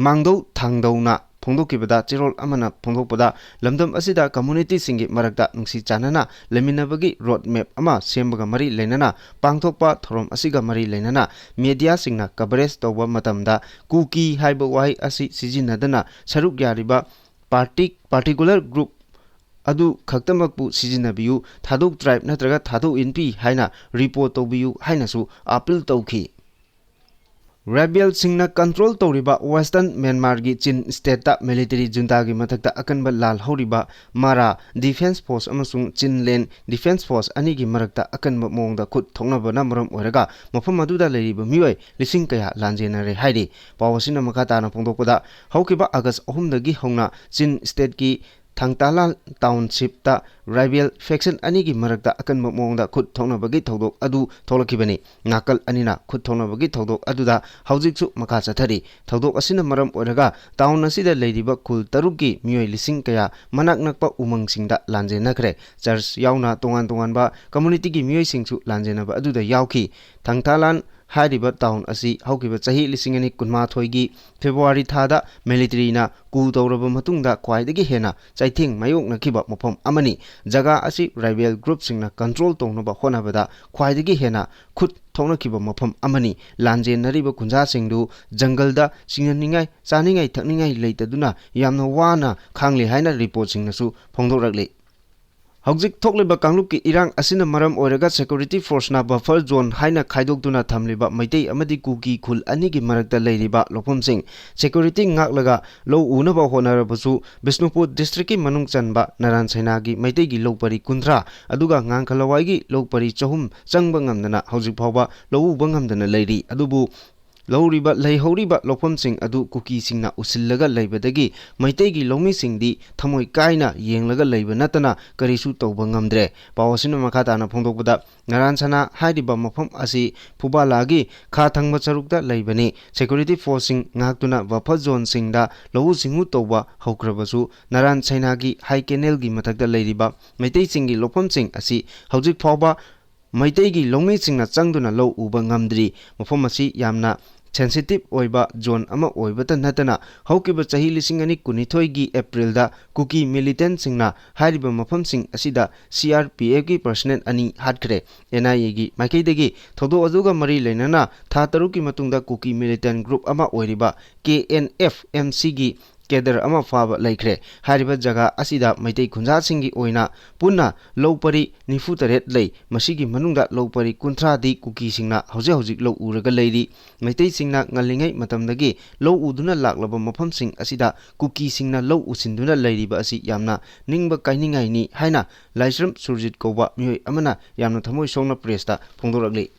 ꯃꯥꯡꯗꯧ ꯊꯥꯡꯗꯧꯅ ꯐꯣꯡꯗꯣꯛꯈꯤꯕꯗ, ꯆꯦꯔꯣꯜ ꯑꯃꯅ ꯐꯣꯡꯗꯣꯛꯄꯗ, ꯂꯝꯗꯝ ꯑꯁꯤꯗ ꯀꯝꯃꯨꯅꯤꯇꯤꯁꯤꯡꯒꯤ ꯃꯔꯛꯇ ꯅꯨꯡꯁꯤ ꯆꯥꯟꯅꯅ ꯂꯩꯃꯤꯟꯅꯕꯒꯤ ꯔꯣꯗ ꯃꯦꯞ ꯑꯃ ꯁꯦꯝꯕꯒ ꯃꯔꯤ ꯂꯩꯅꯅ ꯄꯥꯡꯊꯣꯛꯄ ꯊꯧꯔꯝ ꯑꯁꯤꯒ ꯃꯔꯤ ꯂꯩꯅꯅ ꯃꯦꯗꯤꯌꯥꯁꯤꯡꯅ ꯀꯚꯔꯦꯖ ꯇꯧꯕ ꯃꯇꯝꯗ ꯀꯨꯀꯤ ꯍꯥꯏꯕ ꯋꯥꯍꯩ ꯑꯁꯤ ꯁꯤꯖꯤꯟꯅꯗꯅ ꯁꯔꯨꯛ ꯌꯥꯔꯤꯕ ꯄꯥꯔꯇꯤ, ꯄꯥꯔꯇꯤꯀꯨꯂꯔ ꯒ꯭ꯔꯨꯞ ꯑꯗꯨ ꯈꯛꯇꯃꯛꯄꯨ ꯁꯤꯖꯤꯟꯅꯕꯤꯌꯨ, ꯊꯥꯗꯧ ꯇ꯭ꯔꯥꯏꯕ ꯅꯠꯇ꯭ꯔꯒ ꯊꯥꯗꯧ ꯏꯟꯄꯤ ꯍꯥꯏꯅ ꯔꯤꯄꯣꯔꯠ ꯇꯧꯕꯤꯌꯨ ꯍꯥꯏꯅꯁꯨ ꯑꯥꯄꯤꯜ ꯇꯧꯈꯤ꯫ ꯔꯦꯕꯦꯜꯁꯤꯡꯅ ꯀꯟꯇ꯭ꯔꯣꯜ ꯇꯧꯔꯤꯕ ꯋꯦꯁꯇꯔꯟ ꯃ꯭ꯌꯥꯟꯃꯥꯔꯒꯤ ꯆꯤꯟ ꯁ꯭ꯇꯦꯠꯇ ꯃꯤꯂꯤꯇꯔꯤ ꯖꯨꯟꯇꯥꯒꯤ ꯃꯊꯛꯇ ꯑꯀꯟꯕ ꯂꯥꯜ ꯍꯧꯔꯤꯕ ꯃꯥꯔꯥ ꯗꯤꯐꯦꯟꯁ ꯐꯣꯔꯁ ꯑꯃꯁꯨꯡ ꯆꯤꯟꯂꯦꯟ ꯗꯤꯐꯦꯟꯁ ꯐꯣꯔꯁ ꯑꯅꯤꯒꯤ ꯃꯔꯛꯇ ꯑꯀꯟꯕ ꯃꯑꯣꯡꯗ ꯈꯨꯠ ꯊꯣꯛꯅꯕꯅ ꯃꯔꯝ ꯑꯣꯏꯔꯒ ꯃꯐꯝ ꯑꯗꯨꯗ ꯂꯩꯔꯤꯕ ꯃꯤꯑꯣꯏ ꯂꯤꯁꯤꯡ ꯀꯌꯥ ꯂꯥꯟꯖꯦꯟꯅꯔꯦ ꯍꯥꯏꯔꯤ꯫ ꯄꯥꯎ ꯑꯁꯤꯅ ꯃꯈꯥ ꯇꯥꯅ ꯐꯣꯡꯗꯣꯛꯄꯗ, ꯍꯧꯈꯤꯕ ꯑꯥꯒꯁ ꯑꯍꯨꯝꯗꯒꯤ ꯍꯧꯅ ꯆꯤꯟ ꯁ꯭ꯇꯦꯠꯀꯤ ꯊꯪꯇꯥꯂꯥꯟ ꯇꯥꯎꯟꯁꯤꯞꯇ ꯔꯥꯏꯕꯦꯜ ꯐꯦꯛꯁꯟ ꯑꯅꯤꯒꯤ ꯃꯔꯛꯇ ꯑꯀꯟꯕ ꯃꯑꯣꯡꯗ ꯈꯨꯠ ꯊꯣꯛꯅꯕꯒꯤ ꯊꯧꯗꯣꯛ ꯑꯗꯨ ꯊꯣꯛꯂꯛꯈꯤꯕꯅꯤ꯫ ꯅꯥꯀꯜ ꯑꯅꯤꯅ ꯈꯨꯠ ꯊꯣꯛꯅꯕꯒꯤ ꯊꯧꯗꯣꯛ ꯑꯗꯨꯗ ꯍꯧꯖꯤꯛꯁꯨ ꯃꯈꯥ ꯆꯠꯊꯔꯤ꯫ ꯊꯧꯗꯣꯛ ꯑꯁꯤꯅ ꯃꯔꯝ ꯑꯣꯏꯔꯒ ꯇꯥꯎꯟ ꯑꯁꯤꯗ ꯂꯩꯔꯤꯕ ꯈꯨꯜ ꯇꯔꯨꯛꯀꯤ ꯃꯤꯑꯣꯏ ꯂꯤꯁꯤꯡ ꯀꯌꯥ ꯃꯅꯥꯛ ꯅꯛꯄ ꯎꯃꯪꯁꯤꯡꯗ ꯂꯥꯟꯖꯦꯟꯅꯈ꯭ꯔꯦ꯫ ꯆꯔꯆ ꯌꯥꯎꯅ ꯇꯣꯉꯥꯟ ꯇꯣꯉꯥꯟꯕ ꯀꯝꯃꯨꯅꯤꯇꯤꯒꯤ ꯃꯤꯑꯣꯏꯁꯤꯡꯁꯨ ꯂꯥꯟꯖꯦꯟꯅꯕ ꯑꯗꯨꯗ ꯌꯥꯎꯈꯤ꯫ ꯊꯪꯇꯥꯂꯥꯟ ꯍꯥꯏꯔꯤꯕ ꯇꯥꯎꯟ ꯑꯁꯤ ꯍꯧꯈꯤꯕ ꯆꯍꯤ ꯂꯤꯁꯤꯡ ꯑꯅꯤ ꯀꯨꯟꯃꯥꯊꯣꯏꯒꯤ ꯐꯦꯕ꯭ꯔꯨꯋꯥꯔꯤ ꯊꯥꯗ ꯃꯤꯂꯤꯇꯔꯤꯅ ꯀꯨ ꯇꯧꯔꯕ ꯃꯇꯨꯡꯗ ꯈ꯭ꯋꯥꯏꯗꯒꯤ ꯍꯦꯟꯅ ꯆꯩꯊꯦꯡ ꯃꯥꯌꯣꯛꯅꯈꯤꯕ ꯃꯐꯝ ꯑꯃꯅꯤ꯫ ꯖꯒꯥ ꯑꯁꯤ ꯔꯥꯏꯕꯦꯜ ꯒ꯭ꯔꯨꯞꯁꯤꯡꯅ ꯀꯟꯇ꯭ꯔꯣꯜ ꯇꯧꯅꯕ ꯍꯣꯠꯅꯕꯗ ꯈ꯭ꯋꯥꯏꯗꯒꯤ ꯍꯦꯟꯅ ꯈꯨꯠ ꯊꯣꯛꯅꯈꯤꯕ ꯃꯐꯝ ꯑꯃꯅꯤ꯫ ꯂꯥꯟꯖꯦꯟꯅꯔꯤꯕ ꯈꯨꯟꯖꯥꯁꯤꯡꯗꯨ ꯖꯪꯒꯜꯗ ꯁꯤꯡꯅꯅꯤꯡꯉꯥꯏ, ꯆꯥꯅꯤꯡꯉꯥꯏ, ꯊꯛꯅꯤꯡꯉꯥꯏ ꯂꯩꯇꯗꯨꯅ ꯌꯥꯝꯅ ꯋꯥꯅ ꯈꯥꯡꯂꯤ ꯍꯥꯏꯅ ꯔꯤꯄꯣꯔꯠꯁꯤꯡꯅꯁꯨ ꯐꯣꯡꯗꯣꯔꯛꯂꯤ꯫ ꯍꯧꯖꯤꯛ ꯊꯣꯛꯂꯤꯕ ꯀꯥꯡꯂꯨꯞꯀꯤ ꯏꯔꯥꯡ ꯑꯁꯤꯅ ꯃꯔꯝ ꯑꯣꯏꯔꯒ ꯁꯦꯀ꯭ꯌꯨꯔꯤꯇꯤ ꯐꯣꯔꯁꯅ ꯕꯐꯔ ꯖꯣꯟ ꯍꯥꯏꯅ ꯈꯥꯏꯗꯣꯛꯇꯨꯅ ꯊꯝꯂꯤꯕ ꯃꯩꯇꯩ ꯑꯃꯗꯤ ꯀꯨꯀꯤ ꯈꯨꯜ ꯑꯅꯤꯒꯤ ꯃꯔꯛꯇ ꯂꯩꯔꯤꯕ ꯂꯧꯐꯝꯁꯤꯡ ꯁꯦꯀ꯭ꯌꯨꯔꯤꯇꯤ ꯉꯥꯛꯂꯒ ꯂꯧ ꯎꯅꯕ ꯍꯣꯠꯅꯔꯕꯁꯨ, ꯕꯤꯁꯅꯨꯄꯨꯔ ꯗꯤꯁꯇ꯭ꯔꯤꯛꯀꯤ ꯃꯅꯨꯡ ꯆꯟꯕ ꯅꯔꯥꯟ ꯁꯩꯅꯥꯒꯤ ꯃꯩꯇꯩꯒꯤ ꯂꯧ ꯄꯔꯤ ꯀꯨꯟꯊ꯭ꯔꯥ, ꯑꯗꯨꯒ ꯉꯥꯡꯈꯂꯋꯥꯏꯒꯤ ꯂꯧ ꯄꯔꯤ ꯆꯍꯨꯝ ꯆꯪꯕ ꯉꯝꯗꯅ ꯍꯧꯖꯤꯛ ꯐꯥꯎꯕ ꯂꯧ ꯎꯕ ꯉꯝꯗꯅ ꯂꯩꯔꯤ꯫ ꯑꯗꯨꯕꯨ ꯂꯧꯔꯤꯕ, ꯂꯩꯍꯧꯔꯤꯕ ꯂꯧꯐꯝꯁꯤꯡ ꯑꯗꯨ ꯀꯨꯀꯤꯁꯤꯡꯅ ꯎꯁꯤꯜꯂꯒ ꯂꯩꯕꯗꯒꯤ ꯃꯩꯇꯩꯒꯤ ꯂꯧꯃꯤꯁꯤꯡꯗꯤ ꯊꯃꯣꯏ ꯀꯥꯏꯅ ꯌꯦꯡꯂꯒ ꯂꯩꯕ ꯅꯠꯇꯅ ꯀꯔꯤꯁꯨ ꯇꯧꯕ ꯉꯝꯗ꯭ꯔꯦ꯫ ꯄꯥꯎ ꯑꯁꯤꯅ ꯃꯈꯥ ꯇꯥꯅ ꯐꯣꯡꯗꯣꯛꯄꯗ, ꯅꯔꯥꯟ ꯁꯅꯥ ꯍꯥꯏꯔꯤꯕ ꯃꯐꯝ ꯑꯁꯤ ꯐꯨꯕꯥꯂꯥꯒꯤ ꯈꯥ ꯊꯪꯕ ꯁꯔꯨꯛꯇ ꯂꯩꯕꯅꯤ꯫ ꯁꯦꯀ꯭ꯌꯨꯔꯤꯇꯤ ꯐꯣꯔꯁꯁꯤꯡ ꯉꯥꯛꯇꯨꯅ ꯕꯐꯔ ꯖꯣꯟꯁꯤꯡꯗ ꯂꯧꯎ ꯁꯤꯡꯎ ꯇꯧꯕ ꯍꯧꯈ꯭ꯔꯕꯁꯨ, ꯅꯔꯥꯟ ꯁꯩꯅꯥꯒꯤ ꯍꯥꯏ ꯀꯦꯅꯦꯜꯒꯤ ꯃꯊꯛꯇ ꯂꯩꯔꯤꯕ ꯃꯩꯇꯩꯁꯤꯡꯒꯤ ꯂꯧꯐꯝꯁꯤꯡ ꯑꯁꯤ ꯍꯧꯖꯤꯛ ꯐꯥꯎꯕ ꯃꯩꯇꯩꯒꯤ ꯂꯧꯃꯤꯁꯤꯡꯅ ꯆꯪꯗꯨꯅ ꯂꯧ ꯎꯕ ꯉꯝꯗ꯭ꯔꯤ꯫ ꯃꯐꯝ ꯑꯁꯤ ꯌꯥꯝꯅ ꯁꯦꯟꯁꯤꯇꯤꯚ ꯑꯣꯏꯕ ꯖꯣꯟ ꯑꯃ ꯑꯣꯏꯕꯇ ꯅꯠꯇꯅ, ꯍꯧꯈꯤꯕ ꯆꯍꯤ ꯂꯤꯁꯤꯡ ꯑꯅꯤ ꯀꯨꯟꯅꯤꯊꯣꯏꯒꯤ ꯑꯦꯄ꯭ꯔꯤꯜꯗ ꯀꯨꯀꯤ ꯃꯤꯂꯤꯇꯦꯟꯠꯁꯤꯡꯅ ꯍꯥꯏꯔꯤꯕ ꯃꯐꯝꯁꯤꯡ ꯑꯁꯤꯗ ꯁꯤ ꯑꯥꯔ ꯄꯤ ꯑꯦꯐꯀꯤ ꯄꯔꯁꯅꯦꯜ ꯑꯅꯤ ꯍꯥꯠꯈ꯭ꯔꯦ꯫ ꯑꯦꯟ ꯑꯥꯏ ꯑꯦꯒꯤ ꯃꯥꯏꯀꯩꯗꯒꯤ ꯊꯧꯗꯣꯛ ꯑꯗꯨꯒ ꯃꯔꯤ ꯂꯩꯅꯅ ꯊꯥ ꯇꯔꯨꯛꯀꯤ ꯃꯇꯨꯡꯗ ꯀꯨꯀꯤ ꯃꯤꯂꯤꯇꯦꯟꯠ ꯒ꯭ꯔꯨꯞ ꯑꯃ ꯑꯣꯏꯔꯤꯕ ꯀꯦ ꯑꯦꯟ ꯑꯦꯐ ꯑꯦꯝ ꯁꯤꯒꯤ ꯀꯦꯗꯔ ꯑꯃ ꯐꯥꯕ ꯂꯩꯈ꯭ꯔꯦ꯫ ꯍꯥꯏꯔꯤꯕ ꯖꯒꯥ ꯑꯁꯤꯗ ꯃꯩꯇꯩ ꯈꯨꯟꯖꯥꯁꯤꯡꯒꯤ ꯑꯣꯏꯅ ꯄꯨꯟꯅ ꯂꯧ ꯄꯔꯤ ꯅꯤꯐꯨ ꯇꯔꯦꯠ ꯂꯩ꯫ ꯃꯁꯤꯒꯤ ꯃꯅꯨꯡꯗ ꯂꯧ ꯄꯔꯤ ꯀꯨꯟꯊ꯭ꯔꯥꯗꯤ ꯀꯨꯀꯤꯁꯤꯡꯅ ꯍꯧꯖꯤꯛ ꯍꯧꯖꯤꯛ ꯂꯧ ꯎꯔꯒ ꯂꯩꯔꯤ꯫ ꯃꯩꯇꯩꯁꯤꯡꯅ ꯉꯜꯂꯤꯉꯩ ꯃꯇꯝꯗꯒꯤ ꯂꯧ ꯎꯗꯨꯅ ꯂꯥꯛꯂꯕ ꯃꯐꯝꯁꯤꯡ ꯑꯁꯤꯗ ꯀꯨꯀꯤꯁꯤꯡꯅ ꯂꯧ ꯎꯁꯤꯟꯗꯨꯅ ꯂꯩꯔꯤꯕ ꯑꯁꯤ ꯌꯥꯝꯅ ꯅꯤꯡꯕ ꯀꯥꯏꯅꯤꯡꯉꯥꯏꯅꯤ ꯍꯥꯏꯅ ꯂꯥꯏꯁ꯭ꯔꯝ ꯁꯨꯔꯖꯤꯠ ꯀꯧꯕ ꯃꯤꯑꯣꯏ ꯑꯃꯅ ꯌꯥꯝꯅ ꯊꯃꯣꯏ ꯁꯣꯛꯅ ꯄ꯭ꯔꯦꯁꯇ ꯐꯣꯡꯗꯣꯔꯛꯂꯤ꯫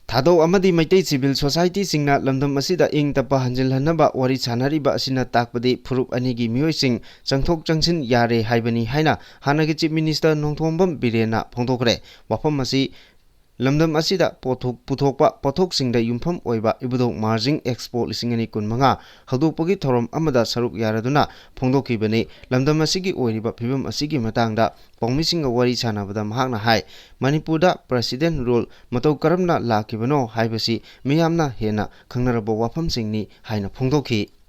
ꯊꯥꯗꯧ ꯑꯃꯗꯤ ꯃꯩꯇꯩ ꯁꯤꯚꯤꯜ ꯁꯣꯁꯥꯏꯇꯤꯁꯤꯡꯅ ꯂꯝꯗꯝ ꯑꯁꯤꯗ ꯏꯪ ꯇꯞꯄ ꯍꯟꯖꯤꯜꯍꯟꯅꯕ ꯋꯥꯔꯤ ꯁꯥꯅꯔꯤꯕ ꯑꯁꯤꯅ ꯇꯥꯛꯄꯗꯤ ꯐꯨꯔꯨꯞ ꯑꯅꯤꯒꯤ ꯃꯤꯑꯣꯏꯁꯤꯡ ꯆꯪꯊꯣꯛ ꯆꯪꯁꯤꯟ ꯌꯥꯔꯦ ꯍꯥꯏꯕꯅꯤ ꯍꯥꯏꯅ ꯍꯥꯟꯅꯒꯤ ꯆꯤꯐ ꯃꯤꯅꯤꯁꯇꯔ ꯅꯣꯡꯊꯣꯝꯕꯝ ꯕꯤꯔꯦꯟꯅ ꯐꯣꯡꯗꯣꯛꯈ꯭ꯔꯦ꯫ ꯋꯥꯐꯝ ꯑꯁꯤ ꯂꯝꯗꯝ ꯑꯁꯤꯗ ꯄꯣꯠꯊꯣꯛ-, ꯄꯨꯊꯣꯛꯄ ꯄꯣꯠꯊꯣꯛꯁꯤꯡꯗ ꯌꯨꯝꯐꯝ ꯑꯣꯏꯕ ꯏꯕꯨꯙꯧ ꯃꯥꯔꯖꯤꯡ ꯑꯦꯛꯁꯄꯣ ꯂꯤꯁꯤꯡ ꯑꯅꯤ ꯀꯨꯟꯃꯉꯥ ꯍꯧꯗꯣꯛꯄꯒꯤ ꯊꯧꯔꯝ ꯑꯃꯗ ꯁꯔꯨꯛ ꯌꯥꯔꯗꯨꯅ ꯐꯣꯡꯗꯣꯛꯈꯤꯕꯅꯤ꯫ ꯂꯝꯗꯝ ꯑꯁꯤꯒꯤ ꯑꯣꯏꯔꯤꯕ ꯐꯤꯕꯝ ꯑꯁꯤꯒꯤ ꯃꯇꯥꯡꯗ ꯄꯥꯎꯃꯤꯁꯤꯡꯒ ꯋꯥꯔꯤ ꯁꯥꯟꯅꯕꯗ ꯃꯍꯥꯛꯅ ꯍꯥꯏ, ꯃꯅꯤꯄꯨꯔꯗ ꯄ꯭ꯔꯦꯁꯤꯗꯦꯟ ꯔꯨꯜ ꯃꯇꯧ ꯀꯔꯝꯅ ꯂꯥꯛꯈꯤꯕꯅꯣ ꯍꯥꯏꯕꯁꯤ ꯃꯤꯌꯥꯝꯅ ꯍꯦꯟꯅ ꯈꯪꯅꯔꯕ ꯋꯥꯐꯝꯁꯤꯡꯅꯤ ꯍꯥꯏꯅ ꯐꯣꯡꯗꯣꯛꯈꯤ꯫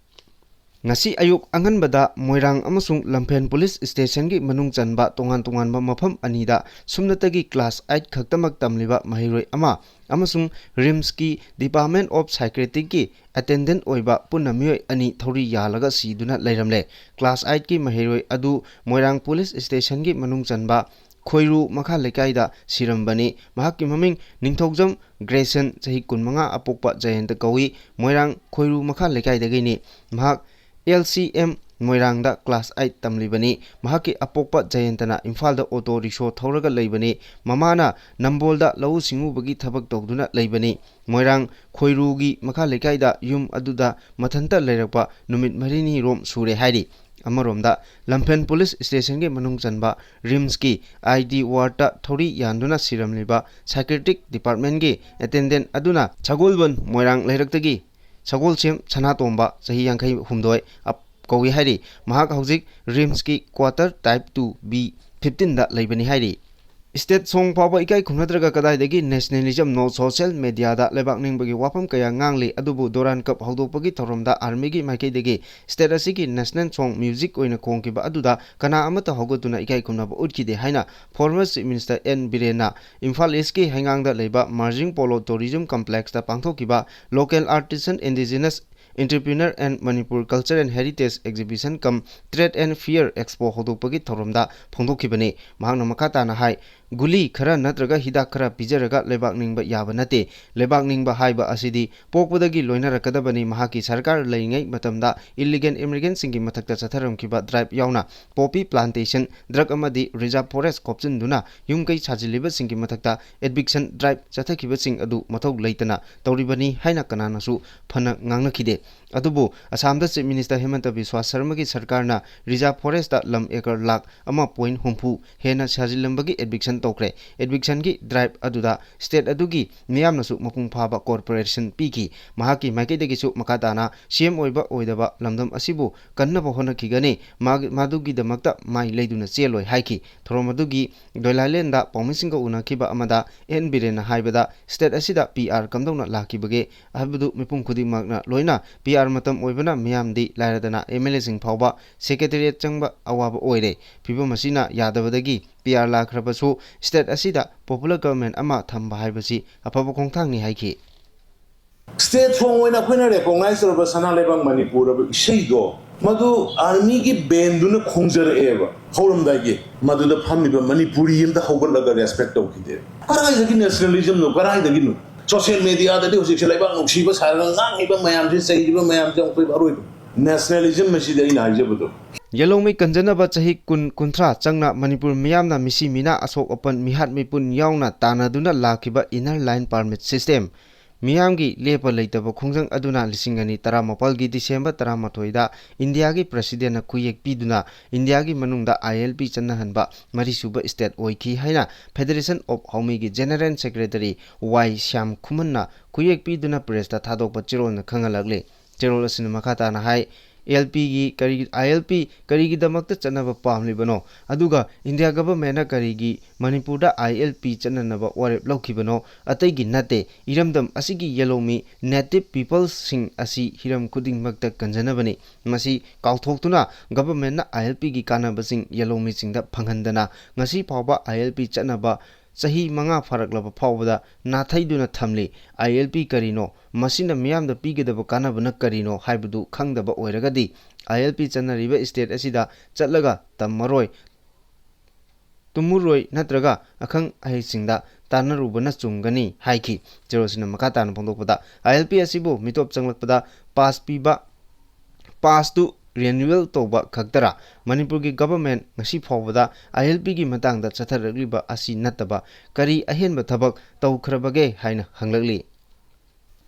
ꯉꯁꯤ ꯑꯌꯨꯛ ꯑꯉꯟꯕꯗ ꯃꯣꯏꯔꯥꯡ ꯑꯃꯁꯨꯡ ꯂꯝꯐꯦꯜ ꯄꯨꯂꯤꯁ ꯁ꯭ꯇꯦꯁꯟꯒꯤ ꯃꯅꯨꯡ ꯆꯟꯕ ꯇꯣꯉꯥꯟ ꯇꯣꯉꯥꯟꯕ ꯃꯐꯝ ꯑꯅꯤꯗ ꯁꯨꯞꯅꯇꯒꯤ ꯀ꯭ꯂꯥꯁ ꯑꯥꯏꯠ ꯈꯛꯇꯃꯛ ꯇꯝꯂꯤꯕ ꯃꯍꯩꯔꯣꯏ ꯑꯃ ꯑꯃꯁꯨꯡ ꯔꯤꯝꯁꯀꯤ Department of Psychiatricꯀꯤ ꯑꯦꯇꯦꯟꯗꯦꯟꯠ ꯑꯣꯏꯕ ꯄꯨꯟꯅ ꯃꯤꯑꯣꯏ ꯑꯅꯤ ꯊꯧꯔꯤ ꯌꯥꯜꯂꯒ ꯁꯤꯗꯨꯅ ꯂꯩꯔꯝꯂꯦ꯫ ꯀ꯭ꯂꯥꯁ ꯑꯥꯏꯠꯀꯤ ꯃꯍꯩꯔꯣꯏ ꯑꯗꯨ ꯃꯣꯏꯔꯥꯡ ꯄꯨꯂꯤꯁ ꯁ꯭ꯇꯦꯁꯟꯒꯤ ꯃꯅꯨꯡ ꯆꯟꯕ ꯈꯣꯏꯔꯨ ꯃꯈꯥ ꯂꯩꯀꯥꯏꯗ ꯁꯤꯔꯝꯕꯅꯤ꯫ ꯃꯍꯥꯛꯀꯤ ꯃꯃꯤꯡ ꯅꯤꯡꯊꯧꯖꯝ ꯒ꯭ꯔꯦꯁꯟ, ꯆꯍꯤ ꯀꯨꯟꯃꯉꯥ, ꯑꯄꯣꯛꯄ ꯖꯌꯟꯇ ꯀꯧꯏ꯫ ꯃꯣꯏꯔꯥꯡ ꯈꯣꯏꯔꯨ ꯃꯈꯥ ꯂꯩꯀꯥꯏꯗꯒꯤꯅꯤ꯫ ꯃꯍꯥꯛ ꯑꯦꯜ ꯁꯤ ꯑꯦꯝ ꯃꯣꯏꯔꯥꯡꯗ ꯀ꯭ꯂꯥꯁ ꯑꯥꯏꯠ ꯇꯝꯂꯤꯕꯅꯤ꯫ ꯃꯍꯥꯛꯀꯤ ꯑꯄꯣꯛꯄ ꯖꯌꯟꯇꯅ ꯏꯝꯐꯥꯜꯗ ꯑꯣꯇꯣ ꯔꯤꯛꯁꯣ ꯊꯧꯔꯒ ꯂꯩꯕꯅꯤ꯫ ꯃꯃꯥꯅ ꯅꯝꯕꯣꯜꯗ ꯂꯧꯎ ꯁꯤꯡꯎꯕꯒꯤ ꯊꯕꯛ ꯇꯧꯗꯨꯅ ꯂꯩꯕꯅꯤ꯫ ꯃꯣꯏꯔꯥꯡ ꯈꯣꯏꯔꯨꯒꯤ ꯃꯈꯥ ꯂꯩꯀꯥꯏꯗ ꯌꯨꯝ ꯑꯗꯨꯗ ꯃꯊꯟꯇ ꯂꯩꯔꯛꯄ ꯅꯨꯃꯤꯠ ꯃꯔꯤꯅꯤ ꯔꯣꯝ ꯁꯨꯔꯦ ꯍꯥꯏꯔꯤ꯫ ꯑꯃꯔꯣꯝꯗ, ꯂꯝꯐꯦꯜ ꯄꯨꯂꯤꯁ ꯁ꯭ꯇꯦꯁꯟꯒꯤ ꯃꯅꯨꯡ ꯆꯟꯕ ꯔꯤꯝꯁꯀꯤ ꯑꯥꯏ ꯗꯤ ꯋꯥꯔꯗꯇ ꯊꯧꯔꯤ ꯌꯥꯟꯗꯨꯅ ꯁꯤꯔꯝꯂꯤꯕ ꯁꯥꯏꯀꯦꯇ꯭ꯔꯤꯛ ꯗꯤꯄꯥꯔꯠꯃꯦꯟꯒꯤ ꯑꯦꯇꯦꯟꯗꯦꯟꯠ ꯑꯗꯨꯅ ꯁꯒꯣꯜꯕꯟ ꯃꯣꯏꯔꯥꯡ ꯂꯩꯔꯛꯇꯒꯤ ꯁꯒꯣꯜꯁꯦꯝ ꯁꯅꯥꯇꯣꯝꯕ, ꯆꯍꯤ ꯌꯥꯡꯈꯩ ꯍꯨꯝꯗꯣꯏ, ꯑꯞ-, ꯀꯧꯏ ꯍꯥꯏꯔꯤ꯫ ꯃꯍꯥꯛ ꯍꯧꯖꯤꯛ ꯔꯤꯝꯁꯀꯤ ꯀ꯭ꯋꯥꯇꯔ ꯇꯥꯏꯞ ꯇꯨ ꯕꯤ ꯐꯤꯐꯇꯤꯟꯗ ꯂꯩꯕꯅꯤ ꯍꯥꯏꯔꯤ꯫ ꯁ꯭ꯇꯦꯠ ꯁꯣꯡ ꯐꯥꯎꯕ ꯏꯀꯥꯏ ꯈꯨꯝꯅꯗ꯭ꯔꯒ ꯀꯗꯥꯏꯗꯒꯤ ꯅꯦꯁꯅꯦꯂꯤꯖꯝꯅꯣ? ꯁꯣꯁꯤꯌꯦꯜ ꯃꯦꯗꯤꯌꯥꯗ ꯂꯩꯕꯥꯛ ꯅꯤꯡꯕꯒꯤ ꯋꯥꯐꯝ ꯀꯌꯥ ꯉꯥꯡꯂꯤ, ꯑꯗꯨꯕꯨ ꯗꯣꯔꯥꯟ ꯀꯞ ꯍꯧꯗꯣꯛꯄꯒꯤ ꯊꯧꯔꯝꯗ ꯑꯥꯔꯃꯤꯒꯤ ꯃꯥꯏꯀꯩꯗꯒꯤ ꯁ꯭ꯇꯦꯠ ꯑꯁꯤꯒꯤ ꯅꯦꯁꯅꯦꯜ ꯁꯣꯡ ꯃ꯭ꯌꯨꯖꯤꯛ ꯑꯣꯏꯅ ꯈꯣꯡꯈꯤꯕ ꯑꯗꯨꯗ ꯀꯅꯥ ꯑꯃꯠꯇ ꯍꯧꯒꯠꯇꯨꯅ ꯏꯀꯥꯏ ꯈꯨꯝꯅꯕ ꯎꯠꯈꯤꯗꯦ ꯍꯥꯏꯅ ꯐꯣꯔꯃꯔ ꯆꯤꯐ ꯃꯤꯅꯤꯁꯇꯔ ꯑꯦꯟ ꯕꯤꯔꯦꯟꯅ ꯏꯝꯐꯥꯜ ꯏꯁꯀꯤ ꯍꯩꯉꯥꯡꯗ ꯂꯩꯕ ꯃꯥꯔꯖꯤꯡ ꯄꯣꯂꯣ ꯇꯨꯔꯤꯖꯝ ꯀꯝꯄ꯭ꯂꯦꯛꯁꯇ ꯄꯥꯡꯊꯣꯛꯈꯤꯕ local artisan indigenous Entrepreneur and Manipur Culture and Heritage Exhibition cum Trade and Fair Expo ꯍꯧꯗꯣꯛꯄꯒꯤ ꯊꯧꯔꯝꯗ ꯐꯣꯡꯗꯣꯛꯈꯤꯕꯅꯤ꯫ ꯃꯍꯥꯛꯅ ꯃꯈꯥ ꯇꯥꯅ ꯍꯥꯏ, ꯒꯨꯂꯤ ꯈꯔ ꯅꯠꯇ꯭ꯔꯒ ꯍꯤꯗꯥꯛ ꯈꯔ ꯄꯤꯖꯔꯒ ꯂꯩꯕꯥꯛ ꯅꯤꯡꯕ ꯌꯥꯕ ꯅꯠꯇꯦ꯫ ꯂꯩꯕꯥꯛ ꯅꯤꯡꯕ ꯍꯥꯏꯕ ꯑꯁꯤꯗꯤ ꯄꯣꯛꯄꯗꯒꯤ ꯂꯣꯏꯅꯔꯛꯀꯗꯕꯅꯤ꯫ ꯃꯍꯥꯛꯀꯤ ꯁꯔꯀꯥꯔ ꯂꯩꯔꯤꯉꯩ ꯃꯇꯝꯗ ꯏꯂꯤꯒꯦꯜ ꯏꯃꯤꯒ꯭ꯔꯦꯟꯁꯤꯡꯒꯤ ꯃꯊꯛꯇ ꯆꯠꯊꯔꯝꯈꯤꯕ ꯗ꯭ꯔꯥꯏꯕ ꯌꯥꯎꯅ ꯄꯣꯄꯤ ꯄ꯭ꯂꯥꯟꯇꯦꯁꯟ, ꯗ꯭ꯔꯒ ꯑꯃꯗꯤ ꯔꯤꯖꯥꯔꯚ ꯐꯣꯔꯦꯁ ꯈꯣꯞꯆꯤꯟꯗꯨꯅ ꯌꯨꯝ ꯀꯩ ꯁꯥꯖꯤꯜꯂꯤꯕꯁꯤꯡꯒꯤ ꯃꯊꯛꯇ ꯏꯚꯤꯛꯁꯟ ꯗ꯭ꯔꯥꯏꯕ ꯆꯠꯊꯈꯤꯕꯁꯤꯡ ꯑꯗꯨ ꯃꯊꯧ ꯂꯩꯇꯅ ꯇꯧꯔꯤꯕꯅꯤ ꯍꯥꯏꯅ ꯀꯅꯥꯅꯁꯨ ꯐꯅ ꯉꯥꯡꯅꯈꯤꯗꯦ꯫ ꯑꯗꯨꯕꯨ ꯑꯁꯥꯝꯗ ꯆꯤꯐ ꯃꯤꯅꯤꯁꯇꯔ ꯍꯤꯃꯟꯇ ꯕꯤꯁ꯭ꯋꯥ ꯁꯔꯃꯒꯤ ꯁꯔꯀꯥꯔꯅ ꯔꯤꯖꯥꯔꯚ ꯐꯣꯔꯦꯁꯇ ꯂꯝ ꯑꯦꯀꯔ ꯂꯥꯈ ꯑꯃ ꯄꯣꯏꯟꯠ ꯍꯨꯝꯐꯨ ꯍꯦꯟꯅ ꯁꯥꯖꯤꯜꯂꯝꯕꯒꯤ ꯏꯚꯤꯛꯁꯟ ꯇꯧꯈ꯭ꯔꯦ꯫ Eviction-ꯒꯤ drive ꯑꯗꯨꯗ state ꯑꯗꯨꯒꯤ ꯃꯤꯌꯥꯝꯅꯁꯨ ꯃꯄꯨꯡ ꯐꯥꯕ cooperation ꯄꯤꯈꯤ꯫ ꯃꯍꯥꯛꯀꯤ ꯃꯥꯏꯀꯩꯗꯒꯤꯁꯨ ꯃꯈꯥ ꯇꯥꯅ C M ꯑꯣꯏꯕ ꯑꯣꯏꯗꯕ ꯂꯝꯗꯝ ꯑꯁꯤꯕꯨ ꯀꯟꯅꯕ ꯍꯣꯠꯅꯈꯤꯒꯅꯤ, ꯃꯥꯒꯤ, ꯃꯗꯨꯒꯤꯗꯃꯛꯇ ꯃꯥꯏ ꯂꯩꯗꯨꯅ ꯆꯦꯜꯂꯣꯏ ꯍꯥꯏꯈꯤ꯫ ꯊꯧꯔꯝ ꯑꯗꯨꯒꯤ ꯗꯣꯏꯂꯥꯏꯂꯦꯟꯗ ꯄꯥꯎꯃꯤꯁꯤꯡꯒ ꯎꯅꯈꯤꯕ ꯑꯃꯗ ꯑꯦꯟ ꯕꯤꯔꯦꯟꯅ ꯍꯥꯏꯕꯗ, state ꯑꯁꯤꯗ P R ꯀꯝꯗꯧꯅ ꯂꯥꯛꯈꯤꯕꯒꯦ ꯍꯥꯏꯕꯗꯨ ꯃꯤꯄꯨꯝ ꯈꯨꯗꯤꯡꯃꯛꯅ ꯂꯣꯏꯅ P R ꯃꯇꯝ ꯑꯣꯏꯕꯅ ꯃꯤꯌꯥꯝꯗꯤ ꯂꯥꯏꯔꯗꯅ M L A-ꯁꯤꯡ ꯐꯥꯎꯕ secretariat ꯆꯪꯕ ꯑꯋꯥꯕ ꯑꯣꯏꯔꯦ꯫ ꯐꯤꯕꯝ ꯑꯁꯤꯅ ꯌꯥꯗꯕꯗꯒꯤ P R ꯂꯥꯛꯈ꯭ꯔꯕꯁꯨ state ꯑꯁꯤꯗ popular government ꯑꯃ ꯊꯝꯕ ꯍꯥꯏꯕꯁꯤ ꯑꯐꯕ ꯈꯣꯡꯊꯥꯡꯅꯤ ꯍꯥꯏꯈꯤ꯫ State form ꯑꯣꯏꯅ ꯑꯩꯈꯣꯏꯅ recognize ꯇꯧꯔꯕ ꯁꯅꯥ ꯂꯩꯕꯥꯛ ꯃꯅꯤꯄꯨꯔ ꯍꯥꯏꯕ ꯏꯁꯩꯗꯣ, ꯃꯗꯨ army-ꯒꯤ band-ꯗꯨꯅ ꯈꯣꯡꯖꯔꯛꯑꯦꯕ ꯍꯧꯔꯝꯗꯥꯏꯒꯤ꯫ ꯃꯗꯨꯗ ꯐꯝꯃꯤꯕ ꯃꯅꯤꯄꯨꯔꯤ ꯑꯝꯇ ꯍꯧꯒꯠꯂꯒ respect ꯇꯧꯈꯤꯗꯦ꯫ ꯀꯗꯥꯏꯗꯒꯤ nationalism-ꯅꯣ? ꯀꯗꯥꯏꯗꯒꯤꯅꯣ? Social media-ꯗꯗꯤ ꯍꯧꯖꯤꯛꯁꯦ ꯂꯩꯕꯥꯛ ꯅꯨꯡꯁꯤꯕ ꯁꯥꯔꯒ ꯉꯥꯡꯉꯤꯕ ꯃꯌꯥꯝꯁꯦ, ꯆꯩꯔꯤꯕ ꯃꯌꯥꯝꯁꯦ ꯑꯩꯈꯣꯏ ꯑꯔꯣꯏꯕ nationalism ꯑꯁꯤꯗꯤ ꯑꯩꯅ ꯍꯥꯏꯖꯕꯗꯣ꯫ ꯌꯦꯜꯍꯧꯃꯤ ꯀꯟꯖꯅꯕ ꯆꯍꯤ ꯀꯨꯟ, ꯀꯨꯟꯊ꯭ꯔꯥ ꯆꯪꯅ ꯃꯅꯤꯄꯨꯔ ꯃꯤꯌꯥꯝꯅ ꯃꯤꯁꯤ ꯃꯤꯅꯥ, ꯑꯁꯣꯛ ꯑꯄꯟ, ꯃꯤꯍꯥꯠ ꯃꯤꯄꯨꯟ ꯌꯥꯎꯅ ꯇꯥꯟꯅꯗꯨꯅ ꯂꯥꯛꯈꯤꯕ Inner Line Permit System, ꯃꯤꯌꯥꯝꯒꯤ ꯂꯦꯞꯄ ꯂꯩꯇꯕ ꯈꯣꯡꯖꯪ ꯑꯗꯨꯅ ꯂꯤꯁꯤꯡ ꯑꯅꯤ ꯇꯔꯥꯃꯥꯄꯜꯒꯤ December ꯇꯔꯥꯃꯥꯊꯣꯏꯗ India-ꯒꯤ President-ꯅ ꯈꯨꯌꯦꯛ ꯄꯤꯗꯨꯅ India-ꯒꯤ ꯃꯅꯨꯡꯗ I L P ꯆꯠꯅꯍꯟꯕ ꯃꯔꯤꯁꯨꯕ state ꯑꯣꯏꯈꯤ ꯍꯥꯏꯅ Federation of ꯍꯧꯃꯤꯒꯤ General Secretary ꯋꯥꯏ ꯁ꯭ꯌꯥꯝ ꯈꯨꯃꯟꯅ ꯈꯨꯌꯦꯛ ꯄꯤꯗꯨꯅ press-ꯇ ꯊꯥꯗꯣꯛꯄ ꯆꯦꯔꯣꯜꯅ ꯈꯪꯍꯜꯂꯛꯂꯤ꯫ ꯆꯦꯔꯣꯜ ꯑꯁꯤꯅ ꯃꯈꯥ ꯇꯥꯅ ꯍꯥꯏ, L P-ꯒꯤ ꯀꯔꯤ, I L P ꯀꯔꯤꯒꯤꯗꯃꯛꯇ ꯆꯠꯅꯕ ꯄꯥꯝꯂꯤꯕꯅꯣ? ꯑꯗꯨꯒ India government-ꯅ ꯀꯔꯤꯒꯤ ꯃꯅꯤꯄꯨꯔꯗ I L P ꯆꯠꯅꯅꯕ ꯋꯥꯔꯦꯞ ꯂꯧꯈꯤꯕꯅꯣ? ꯑꯇꯩꯒꯤ ꯅꯠꯇꯦ꯫ ꯏꯔꯝꯗꯝ ꯑꯁꯤꯒꯤ ꯌꯦꯜꯍꯧꯃꯤ native peoples-ꯁꯤꯡ ꯑꯁꯤ ꯍꯤꯔꯝ ꯈꯨꯗꯤꯡꯃꯛꯇ ꯀꯟꯖꯅꯕꯅꯤ꯫ ꯃꯁꯤ ꯀꯥꯎꯊꯣꯛꯇꯨꯅ government-ꯅ I L P-ꯒꯤ ꯀꯥꯟꯅꯕꯁꯤꯡ ꯌꯦꯜꯍꯧꯃꯤꯁꯤꯡꯗ ꯐꯪꯍꯟꯗꯅ ꯉꯁꯤ ꯐꯥꯎꯕ I L P ꯆꯠꯅꯕ ꯆꯍꯤ ꯃꯉꯥ ꯐꯥꯔꯛꯂꯕ ꯐꯥꯎꯕꯗ ꯅꯥꯊꯩꯗꯨꯅ ꯊꯝꯂꯤ꯫ I L P ꯀꯔꯤꯅꯣ? ꯃꯁꯤꯅ ꯃꯤꯌꯥꯝꯗ ꯄꯤꯒꯗꯕ ꯀꯥꯟꯅꯕꯅ ꯀꯔꯤꯅꯣ ꯍꯥꯏꯕꯗꯨ ꯈꯪꯗꯕ ꯑꯣꯏꯔꯒꯗꯤ I L P ꯆꯠꯅꯔꯤꯕ state ꯑꯁꯤꯗ ꯆꯠꯂꯒ ꯇꯝꯃꯔꯣꯏ, ꯇꯨꯝꯃꯨꯔꯣꯏ ꯅꯠꯇ꯭ꯔꯒ ꯑꯈꯪ ꯑꯍꯩꯁꯤꯡꯗ ꯇꯥꯟꯅꯔꯨꯕꯅ ꯆꯨꯝꯒꯅꯤ ꯍꯥꯏꯈꯤ꯫ ꯆꯦꯔꯣꯜꯁꯤꯅ ꯃꯈꯥ ꯇꯥꯅ ꯐꯣꯡꯗꯣꯛꯄꯗ, I L P ꯑꯁꯤꯕꯨ ꯃꯤꯇꯣꯞ ꯆꯪꯂꯛꯄꯗ pass ꯄꯤꯕ, pass-ꯇꯨ renewal ꯇꯧꯕ ꯈꯛꯇꯔꯥ? ꯃꯅꯤꯄꯨꯔꯒꯤ government ꯉꯁꯤ ꯐꯥꯎꯕꯗ I L P-ꯒꯤ ꯃꯇꯥꯡꯗ ꯆꯠꯊꯔꯛꯂꯤꯕ ꯑꯁꯤ ꯅꯠꯇꯕ ꯀꯔꯤ ꯑꯍꯦꯟꯕ ꯊꯕꯛ ꯇꯧꯈ꯭ꯔꯕꯒꯦ ꯍꯥꯏꯅ ꯍꯪꯂꯛꯂꯤ꯫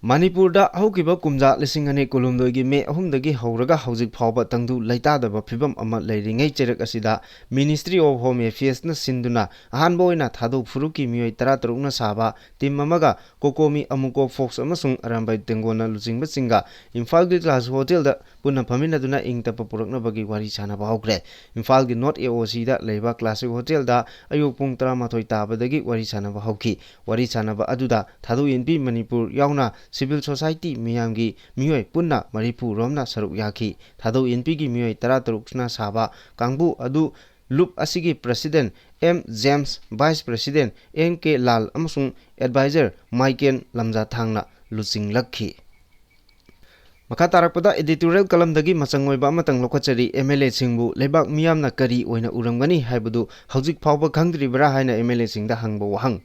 ꯃꯅꯤꯄꯨꯔꯗ ꯍꯧꯈꯤꯕ ꯀꯨꯝꯖꯥ ꯂꯤꯁꯤꯡ ꯑꯅꯤ ꯀꯨꯟꯍꯨꯝꯗꯣꯏꯒꯤ ꯃꯦ ꯑꯍꯨꯝꯗꯒꯤ ꯍꯧꯔꯒ ꯍꯧꯖꯤꯛ ꯐꯥꯎꯕ ꯇꯪꯗꯨ ꯂꯩꯇꯥꯗꯕ ꯐꯤꯕꯝ ꯑꯃ ꯂꯩꯔꯤꯉꯩ ꯆꯩꯔꯛ ꯑꯁꯤꯗ Ministry of Home Affairsꯅ ꯁꯤꯟꯗꯨꯅ ꯑꯍꯥꯟꯕ ꯑꯣꯏꯅ ꯊꯥꯗꯣꯛ ꯐꯨꯔꯨꯞꯀꯤ ꯃꯤꯑꯣꯏ ꯇꯔꯥꯇꯔꯨꯛꯅ ꯁꯥꯕ team ꯑꯃꯒ ꯀꯣꯀꯣꯃꯤ ꯑꯃꯨꯀꯣ ꯐꯣꯛꯁ ꯑꯃꯁꯨꯡ ꯑꯔꯥꯝꯕꯥꯏ ꯇꯦꯡꯒꯣꯜꯅ ꯂꯨꯆꯤꯡꯕꯁꯤꯡꯒ ꯏꯝꯐꯥꯜꯒꯤ ꯀ꯭ꯂꯥꯁ ꯍꯣꯇꯦꯜꯗ ꯄꯨꯟꯅ ꯐꯝꯃꯤꯟꯅꯗꯨꯅ ꯏꯪ ꯇꯞꯄ ꯄꯨꯔꯛꯅꯕꯒꯤ ꯋꯥꯔꯤ ꯁꯥꯟꯅꯕ ꯍꯧꯈ꯭ꯔꯦ꯫ ꯏꯝꯐꯥꯜꯒꯤ North AOCꯗ ꯂꯩꯕ ꯀ꯭ꯂꯥꯁꯤꯛ ꯍꯣꯇꯦꯜꯗ ꯑꯌꯨꯛ ꯄꯨꯡ ꯇꯔꯥꯃꯥꯊꯣꯏ ꯇꯥꯕꯗꯒꯤ ꯋꯥꯔꯤ ꯁꯥꯟꯅꯕ ꯍꯧꯈꯤ꯫ ꯋꯥꯔꯤ ꯁꯥꯟꯅꯕ ꯑꯗꯨꯗ ꯊꯥꯗꯣꯛ ꯏꯟꯄꯤ ꯃꯅꯤꯄꯨꯔ ꯌꯥꯎꯅ civil society ꯃꯤꯌꯥꯝꯒꯤ ꯃꯤꯑꯣꯏ ꯄꯨꯟꯅ ꯃꯔꯤꯐꯨ ꯔꯣꯝꯅ ꯁꯔꯨꯛ ꯌꯥꯈꯤ꯫ ꯊꯥꯗꯣꯛ ꯏꯟꯄꯤꯒꯤ ꯃꯤꯑꯣꯏ ꯇꯔꯥꯇꯔꯨꯛꯅ ꯁꯥꯕ ꯀꯥꯡꯕꯨ ꯑꯗꯨ ꯂꯨꯞ ꯑꯁꯤꯒꯤ President M James, Vice President N K ꯂꯥꯜ ꯑꯃꯁꯨꯡ Advisor ꯃꯥꯏꯀꯦꯜ ꯂꯝꯖꯥꯊꯥꯡꯅ ꯂꯨꯆꯤꯡꯂꯛꯈꯤ꯫ ꯃꯈꯥ ꯇꯥꯔꯛꯄꯗ editorial columnꯗꯒꯤ ꯃꯆꯪ ꯑꯣꯏꯕ ꯑꯃꯇꯪ ꯂꯧꯈꯠꯆꯔꯤ꯫ MLAꯁꯤꯡꯕꯨ ꯂꯩꯕꯥꯛ ꯃꯤꯌꯥꯝꯅ ꯀꯔꯤ ꯑꯣꯏꯅ ꯎꯔꯝꯒꯅꯤ ꯍꯥꯏꯕꯗꯨ ꯍꯧꯖꯤꯛ ꯐꯥꯎꯕ ꯈꯪꯗ꯭ꯔꯤꯕ꯭ꯔꯥ ꯍꯥꯏꯅ MLAꯁꯤꯡꯗ ꯍꯪꯕ ꯋꯥꯍꯪ꯫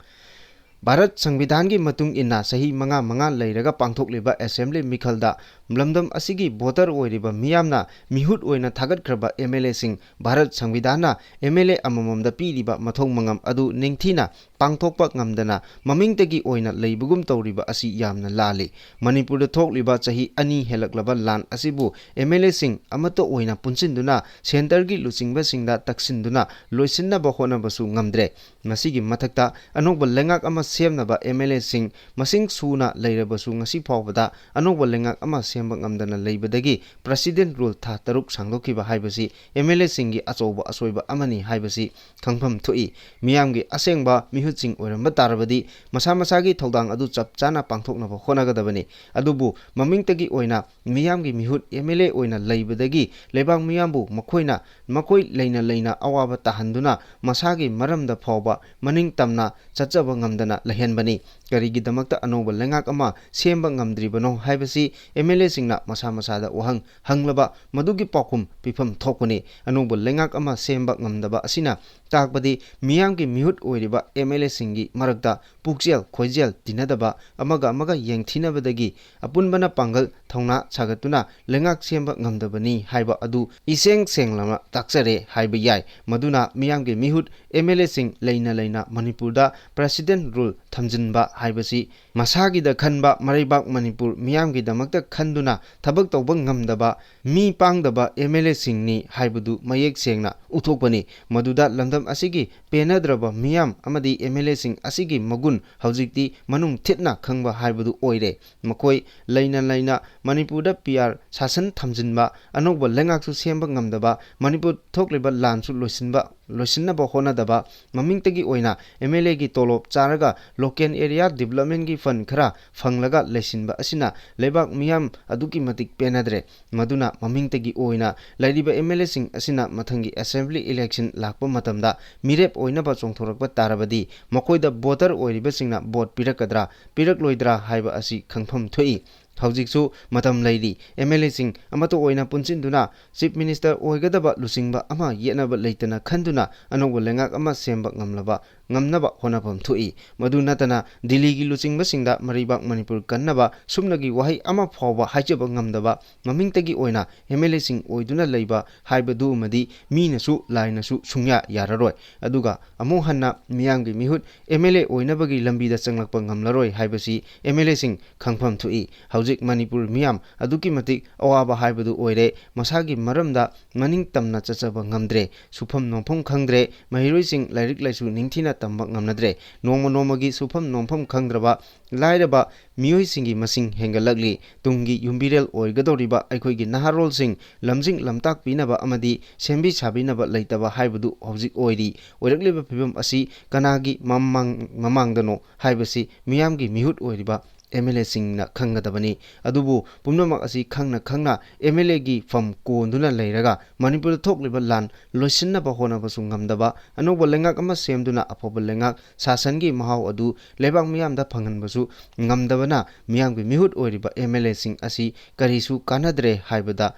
ꯚꯥꯔꯠ ꯁꯪꯕꯤꯙꯥꯟꯒꯤ ꯃꯇꯨꯡ ꯏꯟꯅ ꯆꯍꯤ ꯃꯉꯥ ꯃꯉꯥ ꯂꯩꯔꯒ ꯄꯥꯡꯊꯣꯛꯂꯤꯕ assembly ꯃꯤꯈꯜꯗ ꯂꯝꯗꯝ ꯑꯁꯤꯒꯤ voter ꯑꯣꯏꯔꯤꯕ ꯃꯤꯌꯥꯝꯅ ꯃꯤꯍꯨꯠ ꯑꯣꯏꯅ ꯊꯥꯒꯠꯈ꯭ꯔꯕ MLAꯁꯤꯡ ꯚꯥꯔꯠ ꯁꯪꯕꯤꯙꯥꯟꯅ MLA ꯑꯃꯃꯝꯗ ꯄꯤꯔꯤꯕ ꯃꯊꯧ ꯃꯉꯝ ꯑꯗꯨ ꯅꯤꯡꯊꯤꯅ ꯄꯥꯡꯊꯣꯛꯄ ꯉꯝꯗꯅ ꯃꯃꯤꯡꯇꯒꯤ ꯑꯣꯏꯅ ꯂꯩꯕꯒꯨꯝ ꯇꯧꯔꯤꯕ ꯑꯁꯤ ꯌꯥꯝꯅ ꯂꯥꯜꯂꯤ꯫ ꯃꯅꯤꯄꯨꯔꯗ ꯊꯣꯛꯂꯤꯕ ꯆꯍꯤ ꯑꯅꯤ ꯍꯦꯜꯂꯛꯂꯕ ꯂꯥꯟ ꯑꯁꯤꯕꯨ MLAꯁꯤꯡ ꯑꯃꯠꯇ ꯑꯣꯏꯅ ꯄꯨꯟꯁꯤꯟꯗꯨꯅ centreꯒꯤ ꯂꯨꯆꯤꯡꯕꯁꯤꯡꯗ ꯇꯛꯁꯤꯟꯗꯨꯅ ꯂꯣꯏꯁꯤꯟꯅꯕ ꯍꯣꯠꯅꯕꯁꯨ ꯉꯝꯗ꯭ꯔꯦ꯫ ꯃꯁꯤꯒꯤ ꯃꯊꯛꯇ ꯑꯅꯧꯕ ꯂꯩꯉꯥꯛ ꯑꯃ ꯁꯦꯝꯅꯕ MLAꯁꯤꯡ ꯃꯁꯤꯡ ꯁꯨꯅ ꯂꯩꯔꯕꯁꯨ ꯉꯁꯤ ꯐꯥꯎꯕꯗ ꯑꯅꯧꯕ ꯂꯩꯉꯥꯛ ꯑꯃ ꯁꯦꯝꯕ ꯉꯝꯗꯅ ꯂꯩꯕꯗꯒꯤ President Rule ꯊꯥ ꯇꯔꯨꯛ ꯁꯥꯡꯗꯣꯛꯈꯤꯕ ꯍꯥꯏꯕꯁꯤ MLAꯁꯤꯡꯒꯤ ꯑꯆꯧꯕ ꯑꯁꯣꯏꯕ ꯑꯃꯅꯤ ꯍꯥꯏꯕꯁꯤ ꯈꯪꯐꯝ ꯊꯣꯛꯏ꯫ ꯃꯤꯌꯥꯝꯒꯤ ꯑꯁꯦꯡꯕ ꯃꯤꯍꯨꯠꯁꯤꯡ ꯑꯣꯏꯔꯝꯕ ꯇꯥꯔꯕꯗꯤ ꯃꯁꯥ ꯃꯁꯥꯒꯤ ꯊꯧꯗꯥꯡ ꯑꯗꯨ ꯆꯞ ꯆꯥꯅ ꯄꯥꯡꯊꯣꯛꯅꯕ ꯍꯣꯠꯅꯒꯗꯕꯅꯤ꯫ ꯑꯗꯨꯕꯨ ꯃꯃꯤꯡꯇꯒꯤ ꯑꯣꯏꯅ ꯃꯤꯌꯥꯝꯒꯤ ꯃꯤꯍꯨꯠ MLA ꯑꯣꯏꯅ ꯂꯩꯕꯗꯒꯤ ꯂꯩꯕꯥꯛ ꯃꯤꯌꯥꯝꯕꯨ ꯃꯈꯣꯏꯅ, ꯃꯈꯣꯏ ꯂꯩꯅ ꯂꯩꯅ ꯑꯋꯥꯕ ꯇꯥꯍꯟꯗꯨꯅ ꯃꯁꯥꯒꯤ ꯃꯔꯝꯗ ꯐꯥꯎꯕ ꯃꯅꯤꯡ ꯇꯝꯅ ꯆꯠꯆꯕ ꯉꯝꯗꯅ ꯂꯩꯍꯟꯕꯅꯤ꯫ ꯀꯔꯤꯒꯤꯗꯃꯛꯇ ꯑꯅꯧꯕ ꯂꯩꯉꯥꯛ ꯑꯃ ꯁꯦꯝꯕ ꯉꯝꯗ꯭ꯔꯤꯕꯅꯣ ꯍꯥꯏꯕꯁꯤ MLAꯁꯤꯡꯅ ꯃꯁꯥ ꯃꯁꯥꯗ ꯋꯥꯍꯪ ꯍꯪꯂꯕ ꯃꯗꯨꯒꯤ ꯄꯥꯎꯈꯨꯝ ꯄꯤꯐꯝ ꯊꯣꯛꯄꯅꯤ꯫ ꯑꯅꯧꯕ ꯂꯩꯉꯥꯛ ꯑꯃ ꯁꯦꯝꯕ ꯉꯝꯗꯕ ꯑꯁꯤꯅ ꯇꯥꯛꯄꯗꯤ ꯃꯤꯌꯥꯝꯒꯤ ꯃꯤꯍꯨꯠ ꯑꯣꯏꯔꯤꯕ MLAꯁꯤꯡꯒꯤ ꯃꯔꯛꯇ ꯄꯨꯛꯆꯦꯜ ꯈꯣꯏꯖꯦꯜ ꯇꯤꯟꯅꯗꯕ, ꯑꯃꯒ ꯑꯃꯒ ꯌꯦꯡꯊꯤꯅꯕꯗꯒꯤ ꯑꯄꯨꯟꯕꯅ ꯄꯥꯡꯒꯜ ꯊꯧꯅꯥ ꯁꯥꯒꯠꯇꯨꯅ ꯂꯩꯉꯥꯛ ꯁꯦꯝꯕ ꯉꯝꯗꯕꯅꯤ ꯍꯥꯏꯕ ꯑꯗꯨ ꯏꯁꯦꯡ ꯁꯦꯡꯂꯕ ꯇꯥꯛꯆꯔꯦ ꯍꯥꯏꯕ ꯌꯥꯏ꯫ ꯃꯗꯨꯅ ꯃꯤꯌꯥꯝꯒꯤ ꯃꯤꯍꯨꯠ MLAꯁꯤꯡ ꯂꯩꯅ ꯂꯩꯅ ꯃꯅꯤꯄꯨꯔꯗ President Rule ꯊꯝꯖꯤꯟꯕ ꯍꯥꯏꯕꯁꯤ ꯃꯁꯥꯒꯤꯗ ꯈꯟꯕ ꯃꯔꯩꯕꯥꯛ ꯃꯅꯤꯄꯨꯔ ꯃꯤꯌꯥꯝꯒꯤꯗꯃꯛꯇ ꯈꯟꯗꯨꯅ ꯊꯕꯛ ꯇꯧꯕ ꯉꯝꯗꯕ ꯃꯤ ꯄꯥꯡꯗꯕ ꯑꯦꯝ ꯑꯦꯜ ꯑꯦꯁꯤꯡꯅꯤ ꯍꯥꯏꯕꯗꯨ ꯃꯌꯦꯛ ꯁꯦꯡꯅ ꯎꯠꯊꯣꯛꯄꯅꯤ꯫ ꯃꯗꯨꯗ ꯂꯝꯗꯝ ꯑꯁꯤꯒꯤ ꯄꯦꯟꯅꯗ꯭ꯔꯕ ꯃꯤꯌꯥꯝ ꯑꯃꯗꯤ ꯑꯦꯝ ꯑꯦꯜ ꯑꯦꯁꯤꯡ ꯑꯁꯤꯒꯤ ꯃꯒꯨꯟ ꯍꯧꯖꯤꯛꯇꯤ ꯃꯅꯨꯡ ꯊꯤꯠꯅ ꯈꯪꯕ ꯍꯥꯏꯕꯗꯨ ꯑꯣꯏꯔꯦ꯫ ꯃꯈꯣꯏ ꯂꯩꯅ ꯂꯩꯅ ꯃꯅꯤꯄꯨꯔꯗ ꯄꯤ ꯑꯥꯔ ꯁꯥꯁꯟ ꯊꯝꯖꯤꯟꯕ, ꯑꯅꯧꯕ ꯂꯩꯉꯥꯛꯁꯨ ꯁꯦꯝꯕ ꯉꯝꯗꯕ, ꯃꯅꯤꯄꯨꯔ ꯊꯣꯛꯂꯤꯕ ꯂꯥꯟꯁꯨ ꯂꯣꯏꯁꯤꯟꯕ, ꯂꯣꯏꯁꯤꯟꯅꯕ ꯍꯣꯠꯅꯗꯕ, ꯃꯃꯤꯡꯇꯒꯤ ꯑꯣꯏꯅ ꯑꯦꯝ ꯑꯦꯜ ꯑꯦꯒꯤ ꯇꯣꯂꯣꯞ ꯆꯥꯔꯒ ꯂꯣꯀꯦꯜ ꯑꯦꯔꯤꯌꯥ ꯗꯤꯕꯂꯞꯃꯦꯟꯒꯤ ꯐꯟ ꯈꯔ ꯐꯪꯂꯒ ꯂꯩꯁꯤꯟꯕ ꯑꯁꯤꯅ ꯂꯩꯕꯥꯛ ꯃꯤꯌꯥꯝ ꯑꯗꯨꯛꯀꯤ ꯃꯇꯤꯛ ꯄꯦꯟꯅꯗ꯭ꯔꯦ꯫ ꯃꯗꯨꯅ ꯃꯃꯤꯡꯇꯒꯤ ꯑꯣꯏꯅ ꯂꯩꯔꯤꯕ ꯑꯦꯝ ꯑꯦꯜ ꯑꯦꯁꯤꯡ ꯑꯁꯤꯅ ꯃꯊꯪꯒꯤ ꯑꯦꯁꯦꯝꯕ꯭ꯂꯤ ꯏꯂꯦꯛꯁꯟ ꯂꯥꯛꯄ ꯃꯇꯝꯗ ꯃꯤꯔꯦꯞ ꯑꯣꯏꯅꯕ ꯆꯣꯡꯊꯣꯔꯛꯄ ꯇꯥꯔꯕꯗꯤ ꯃꯈꯣꯏꯗ ꯚꯣꯇꯔ ꯑꯣꯏꯔꯤꯕꯁꯤꯡꯅ ꯚꯣꯠ ꯄꯤꯔꯛꯀꯗ꯭ꯔꯥ, ꯄꯤꯔꯛꯂꯣꯏꯗ꯭ꯔꯥ ꯍꯥꯏꯕ ꯑꯁꯤ ꯈꯪꯐꯝ ꯊꯣꯛꯏ꯫ ꯍꯧꯖꯤꯛꯁꯨ ꯃꯇꯝ ꯂꯩꯔꯤ꯫ ꯑꯦꯝ ꯑꯦꯜ ꯑꯦꯁꯤꯡ ꯑꯃꯠꯇ ꯑꯣꯏꯅ ꯄꯨꯟꯁꯤꯟꯗꯨꯅ ꯆꯤꯐ ꯃꯤꯅꯤꯁꯇꯔ ꯑꯣꯏꯒꯗꯕ ꯂꯨꯆꯤꯡꯕ ꯑꯃ ꯌꯦꯠꯅꯕ ꯂꯩꯇꯅ ꯈꯟꯗꯨꯅ ꯑꯅꯧꯕ ꯂꯩꯉꯥꯛ ꯑꯃ ꯁꯦꯝꯕ ꯉꯝꯂꯕ, ꯉꯝꯅꯕ ꯍꯣꯠꯅꯐꯝ ꯊꯣꯛꯏ꯫ ꯃꯗꯨ ꯅꯠꯇꯅ ꯗꯤꯜꯂꯤꯒꯤ ꯂꯨꯆꯤꯡꯕꯁꯤꯡꯗ ꯃꯔꯩꯕꯥꯛ ꯃꯅꯤꯄꯨꯔ ꯀꯟꯅꯕ ꯁꯨꯞꯅꯒꯤ ꯋꯥꯍꯩ ꯑꯃ ꯐꯥꯎꯕ ꯍꯥꯏꯖꯕ ꯉꯝꯗꯕ, ꯃꯃꯤꯡꯇꯒꯤ ꯑꯣꯏꯅ ꯑꯦꯝ ꯑꯦꯜ ꯑꯦꯁꯤꯡ ꯑꯣꯏꯗꯨꯅ ꯂꯩꯕ ꯍꯥꯏꯕꯗꯨꯃꯗꯤ ꯃꯤꯅꯁꯨ ꯂꯥꯏꯅꯁꯨ ꯁꯨꯡꯌꯥ ꯌꯥꯔꯔꯣꯏ꯫ ꯑꯗꯨꯒ ꯑꯃꯨꯛ ꯍꯟꯅ ꯃꯤꯌꯥꯝꯒꯤ ꯃꯤꯍꯨꯠ ꯑꯦꯝ ꯑꯦꯜ ꯑꯦ ꯑꯣꯏꯅꯕꯒꯤ ꯂꯝꯕꯤꯗ ꯆꯪꯂꯛꯄ ꯉꯝꯂꯔꯣꯏ ꯍꯥꯏꯕꯁꯤ ꯑꯦꯝ ꯑꯦꯜ ꯑꯦꯁꯤꯡ ꯈꯪꯐꯝ ꯊꯣꯛꯏ꯫ ꯍꯧꯖꯤꯛ ꯃꯅꯤꯄꯨꯔ ꯃꯤꯌꯥꯝ ꯑꯗꯨꯛꯀꯤ ꯃꯇꯤꯛ ꯑꯋꯥꯕ ꯍꯥꯏꯕꯗꯨ ꯑꯣꯏꯔꯦ꯫ ꯃꯁꯥꯒꯤ ꯃꯔꯝꯗ ꯃꯅꯤꯡ ꯇꯝꯅ ꯆꯠꯆꯕ ꯉꯝꯗ꯭ꯔꯦ꯫ ꯁꯨꯐꯝ ꯅꯣꯝꯐꯝ ꯈꯪꯗ꯭ꯔꯦ꯫ ꯃꯍꯩꯔꯣꯏꯁꯤꯡ ꯂꯥꯏꯔꯤꯛ ꯂꯥꯏꯁꯨ ꯅꯤꯡꯊꯤꯅ ꯇꯝꯕ ꯉꯝꯅꯗ꯭ꯔꯦ꯫ ꯅꯣꯡꯃ ꯅꯣꯡꯃꯒꯤ ꯁꯨꯐꯝ ꯅꯣꯝꯐꯝ ꯈꯪꯗ꯭ꯔꯕ ꯂꯥꯏꯔꯕ ꯃꯤꯑꯣꯏꯁꯤꯡꯒꯤ ꯃꯁꯤꯡ ꯍꯦꯟꯒꯠꯂꯛꯂꯤ꯫ ꯇꯨꯡꯒꯤ ꯌꯨꯝꯕꯤꯔꯦꯜ ꯑꯣꯏꯒꯗꯧꯔꯤꯕ ꯑꯩꯈꯣꯏꯒꯤ ꯅꯍꯥꯔꯣꯜꯁꯤꯡ ꯂꯝꯖꯤꯡ ꯂꯝꯇꯥꯛꯄꯤꯅꯕ ꯑꯃꯗꯤ ꯁꯦꯝꯕꯤ ꯁꯥꯕꯤꯅꯕ ꯂꯩꯇꯕ ꯍꯥꯏꯕꯗꯨ ꯍꯧꯖꯤꯛ ꯑꯣꯏꯔꯤ꯫ ꯑꯣꯏꯔꯛꯂꯤꯕ ꯐꯤꯕꯝ ꯑꯁꯤ ꯀꯅꯥꯒꯤ ꯃꯃꯥꯡ-, ꯃꯃꯥꯡꯗꯅꯣ ꯍꯥꯏꯕꯁꯤ ꯃꯤꯌꯥꯝꯒꯤ ꯃꯤꯍꯨꯠ ꯑꯣꯏꯔꯤꯕ ꯑꯦꯝ ꯑꯦꯜ ꯑꯦꯁꯤꯡꯅ ꯈꯪꯒꯗꯕꯅꯤ꯫ ꯑꯗꯨꯕꯨ ꯄꯨꯝꯅꯃꯛ ꯑꯁꯤ ꯈꯪꯅ ꯈꯪꯅ ꯑꯦꯝ ꯑꯦꯜ ꯑꯦꯒꯤ ꯐꯝ ꯀꯣꯟꯗꯨꯅ ꯂꯩꯔꯒ ꯃꯅꯤꯄꯨꯔꯗ ꯊꯣꯛꯂꯤꯕ ꯂꯥꯟ ꯂꯣꯏꯁꯤꯟꯅꯕ ꯍꯣꯠꯅꯕꯁꯨ ꯉꯝꯗꯕ, ꯑꯅꯧꯕ ꯂꯩꯉꯥꯛ ꯑꯃ ꯁꯦꯝꯗꯨꯅ ꯑꯐꯕ ꯂꯩꯉꯥꯛ ꯁꯥꯁꯟꯒꯤ ꯃꯍꯥꯎ ꯑꯗꯨ ꯂꯩꯕꯥꯛ ꯃꯤꯌꯥꯝꯗ ꯐꯪꯍꯟꯕꯁꯨ ꯉꯝꯗꯕꯅ ꯃꯤꯌꯥꯝꯒꯤ ꯃꯤꯍꯨꯠ ꯑꯣꯏꯔꯤꯕ ꯑꯦꯝ ꯑꯦꯜ ꯑꯦꯁꯤꯡ ꯑꯁꯤ ꯀꯔꯤꯁꯨ ꯀꯥꯟꯅꯗ꯭ꯔꯦ ꯍꯥꯏꯕꯗ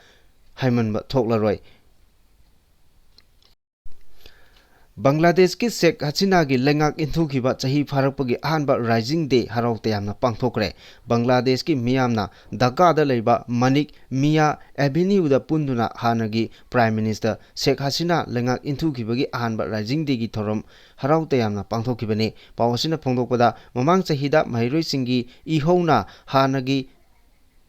ꯍꯥꯏꯃꯟꯕ ꯊꯣꯛꯂꯔꯣꯏ꯫ ꯕꯪꯒ꯭ꯂꯥꯗꯦꯁꯀꯤ ꯁꯦꯈ ꯍꯁꯤꯅꯥꯒꯤ ꯂꯩꯉꯥꯛ ꯏꯟꯊꯨꯈꯤꯕ ꯆꯍꯤ ꯐꯥꯔꯛꯄꯒꯤ ꯑꯍꯥꯟꯕ Rising Day ꯍꯔꯥꯎ ꯇꯌꯥꯝꯅ ꯄꯥꯡꯊꯣꯛꯈ꯭ꯔꯦ꯫ ꯕꯪꯒ꯭ꯂꯥꯗꯦꯁꯀꯤ ꯃꯤꯌꯥꯝꯅ ꯙꯥꯀꯥꯗ ꯂꯩꯕ ꯃꯅꯤꯛ ꯃꯤꯌꯥ ꯑꯦꯚꯦꯅ꯭ꯌꯨꯗ ꯄꯨꯟꯗꯨꯅ ꯍꯥꯟꯅꯒꯤ Prime Minister ꯁꯦꯈ ꯍꯁꯤꯅꯥ ꯂꯩꯉꯥꯛ ꯏꯟꯊꯨꯈꯤꯕꯒꯤ ꯑꯍꯥꯟꯕ Rising Dayꯒꯤ ꯊꯧꯔꯝ ꯍꯔꯥꯎ ꯇꯌꯥꯝꯅ ꯄꯥꯡꯊꯣꯛꯈꯤꯕꯅꯤ꯫ ꯄꯥꯎ ꯑꯁꯤꯅ ꯐꯣꯡꯗꯣꯛꯄꯗ, ꯃꯃꯥꯡ ꯆꯍꯤꯗ ꯃꯍꯩꯔꯣꯏꯁꯤꯡꯒꯤ ꯏꯍꯧꯅ ꯍꯥꯟꯅꯒꯤ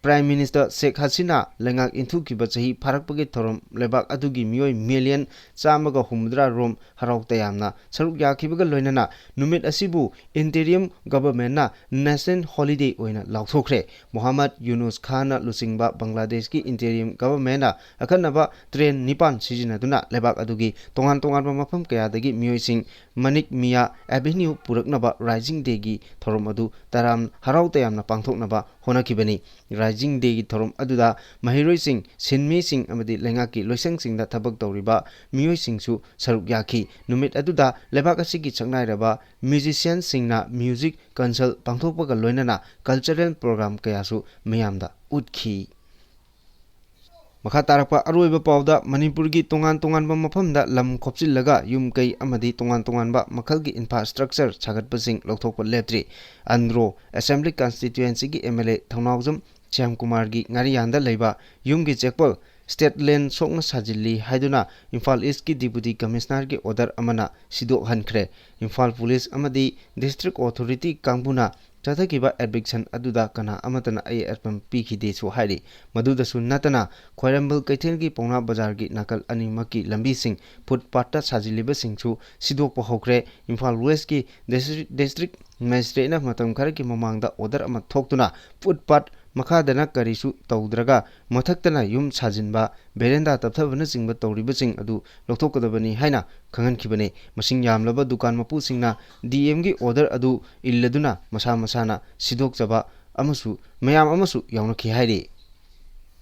Prime Minister ꯁꯦꯈ ꯍꯁꯤꯅꯥ ꯂꯩꯉꯥꯛ ꯏꯟꯊꯨꯈꯤꯕ ꯆꯍꯤ ꯐꯥꯔꯛꯄꯒꯤ ꯊꯧꯔꯝ ꯂꯩꯕꯥꯛ ꯑꯗꯨꯒꯤ ꯃꯤꯑꯣꯏ ꯃꯤꯂꯤꯌꯟ ꯆꯥꯝꯃꯒ ꯍꯨꯝꯐꯨꯇꯔꯥ ꯔꯣꯝ ꯍꯔꯥꯎ ꯇꯌꯥꯝꯅ ꯁꯔꯨꯛ ꯌꯥꯈꯤꯕꯒ ꯂꯣꯏꯅꯅ ꯅꯨꯃꯤꯠ ꯑꯁꯤꯕꯨ Interim Governmentꯅ National Holiday ꯑꯣꯏꯅ ꯂꯥꯎꯊꯣꯛꯈ꯭ꯔꯦ꯫ ꯃꯣꯍꯝꯃꯗ ꯌꯨꯅꯨꯁ ꯈꯥꯟꯅ ꯂꯨꯆꯤꯡꯕ ꯕꯪꯒ꯭ꯂꯥꯗꯦꯁꯀꯤ Interim Governmentꯅ ꯑꯈꯟꯅꯕ train ꯅꯤꯄꯥꯟ ꯁꯤꯖꯤꯟꯅꯗꯨꯅ ꯂꯩꯕꯥꯛ ꯑꯗꯨꯒꯤ ꯇꯣꯉꯥꯟ ꯇꯣꯉꯥꯟꯕ ꯃꯐꯝ ꯀꯌꯥꯗꯒꯤ ꯃꯤꯑꯣꯏꯁꯤꯡ ꯃꯅꯤꯛ ꯃꯤꯌꯥ ꯑꯦꯚꯦꯅ꯭ꯌꯨ ꯄꯨꯔꯛꯅꯕ Rising Dayꯒꯤ ꯊꯧꯔꯝ ꯑꯗꯨ ꯇꯔꯥꯝ ꯍꯔꯥꯎ ꯇꯌꯥꯝꯅ ꯄꯥꯡꯊꯣꯛꯅꯕ ꯍꯣꯠꯅꯈꯤꯕꯅꯤ꯫ Rising Dayꯒꯤ ꯊꯧꯔꯝ ꯑꯗꯨꯗ ꯃꯍꯩꯔꯣꯏꯁꯤꯡ, ꯁꯤꯟꯃꯤꯁꯤꯡ ꯑꯃꯗꯤ ꯂꯩꯉꯥꯛꯀꯤ ꯂꯣꯏꯁꯪꯁꯤꯡꯗ ꯊꯕꯛ ꯇꯧꯔꯤꯕ ꯃꯤꯑꯣꯏꯁꯤꯡꯁꯨ ꯁꯔꯨꯛ ꯌꯥꯈꯤ꯫ ꯅꯨꯃꯤꯠ ꯑꯗꯨꯗ ꯂꯩꯕꯥꯛ ꯑꯁꯤꯒꯤ ꯁꯛꯅꯥꯏꯔꯕ musicianꯁꯤꯡꯅ music concert ꯄꯥꯡꯊꯣꯛꯄꯒ ꯂꯣꯏꯅꯅ cultural program ꯀꯌꯥꯁꯨ ꯃꯤꯌꯥꯝꯗ ꯎꯠꯈꯤ꯫ ꯃꯈꯥ ꯇꯥꯔꯛꯄ ꯑꯔꯣꯏꯕ ꯄꯥꯎꯗ, ꯃꯅꯤꯄꯨꯔꯒꯤ ꯇꯣꯉꯥꯟ ꯇꯣꯉꯥꯟꯕ ꯃꯐꯝꯗ ꯂꯝ ꯈꯣꯞꯆꯤꯜꯂꯒ ꯌꯨꯝ ꯀꯩ ꯑꯃꯗꯤ ꯇꯣꯉꯥꯟ ꯇꯣꯉꯥꯟꯕ ꯃꯈꯜꯒꯤ infrastructure ꯁꯥꯒꯠꯄꯁꯤꯡ ꯂꯧꯊꯣꯛꯄ ꯂꯦꯞꯇ꯭ꯔꯤ꯫ ꯑꯟꯗ꯭ꯔꯣ Assembly Constituencyꯒꯤ MLA ꯊꯧꯅꯥꯎꯖꯝ ꯁ꯭ꯌꯥꯝꯀꯨꯃꯥꯔꯒꯤ ꯉꯥꯔꯤꯌꯥꯟꯗ ꯂꯩꯕ ꯌꯨꯝꯒꯤ ꯆꯦꯛꯄꯜ State Land ꯁꯣꯛꯅ ꯁꯥꯖꯤꯜꯂꯤ ꯍꯥꯏꯗꯨꯅ ꯏꯝꯐꯥꯜ Eastꯀꯤ Deputy Commissionerꯒꯤ order ꯑꯃꯅ ꯁꯤꯗꯣꯛꯍꯟꯈ꯭ꯔꯦ꯫ ꯏꯝꯐꯥꯜ Police ꯑꯃꯗꯤ District Authority ꯀꯥꯡꯕꯨꯅ ꯆꯠꯊꯈꯤꯕ eviction ꯑꯗꯨꯗ ꯀꯅꯥ ꯑꯃꯠꯇꯅ ꯑꯌꯦꯠ ꯑꯄꯟ ꯄꯤꯈꯤꯗꯦꯁꯨ ꯍꯥꯏꯔꯤ꯫ ꯃꯗꯨꯗꯁꯨ ꯅꯠꯇꯅ, ꯈ꯭ꯋꯥꯏꯔꯝꯕꯟ ꯀꯩꯊꯦꯜꯒꯤ ꯄꯥꯎꯅꯥ ꯕꯖꯥꯔꯒꯤ ꯅꯥꯀꯜ ꯑꯅꯤꯃꯛꯀꯤ ꯂꯝꯕꯤꯁꯤꯡ footpathꯇ ꯁꯥꯖꯤꯜꯂꯤꯕꯁꯤꯡꯁꯨ ꯁꯤꯗꯣꯛꯄ ꯍꯧꯈ꯭ꯔꯦ꯫ ꯏꯝꯐꯥꯜ Westꯀꯤ Distri-, District Magistrateꯅ ꯃꯇꯝ ꯈꯔꯒꯤ ꯃꯃꯥꯡꯗ order ꯑꯃ ꯊꯣꯛꯇꯨꯅ footpath ꯃꯈꯥꯗꯅ ꯀꯔꯤꯁꯨ ꯇꯧꯗ꯭ꯔꯒ ꯃꯊꯛꯇꯅ ꯌꯨꯝ ꯁꯥꯖꯤꯟꯕ, veranda ꯇꯞꯊꯕꯅꯆꯤꯡꯕ ꯇꯧꯔꯤꯕꯁꯤꯡ ꯑꯗꯨ ꯂꯧꯊꯣꯛꯀꯗꯕꯅꯤ ꯍꯥꯏꯅ ꯈꯪꯍꯟꯈꯤꯕꯅꯤ꯫ ꯃꯁꯤꯡ ꯌꯥꯝꯂꯕ ꯗꯨꯀꯥꯟ ꯃꯄꯨꯁꯤꯡꯅ DMꯒꯤ order ꯑꯗꯨ ꯏꯜꯂꯗꯨꯅ ꯃꯁꯥ ꯃꯁꯥꯅ ꯁꯤꯗꯣꯛꯆꯕ ꯑꯃꯁꯨ ꯃꯌꯥꯝ ꯑꯃꯁꯨ ꯌꯥꯎꯅꯈꯤ ꯍꯥꯏꯔꯤ꯫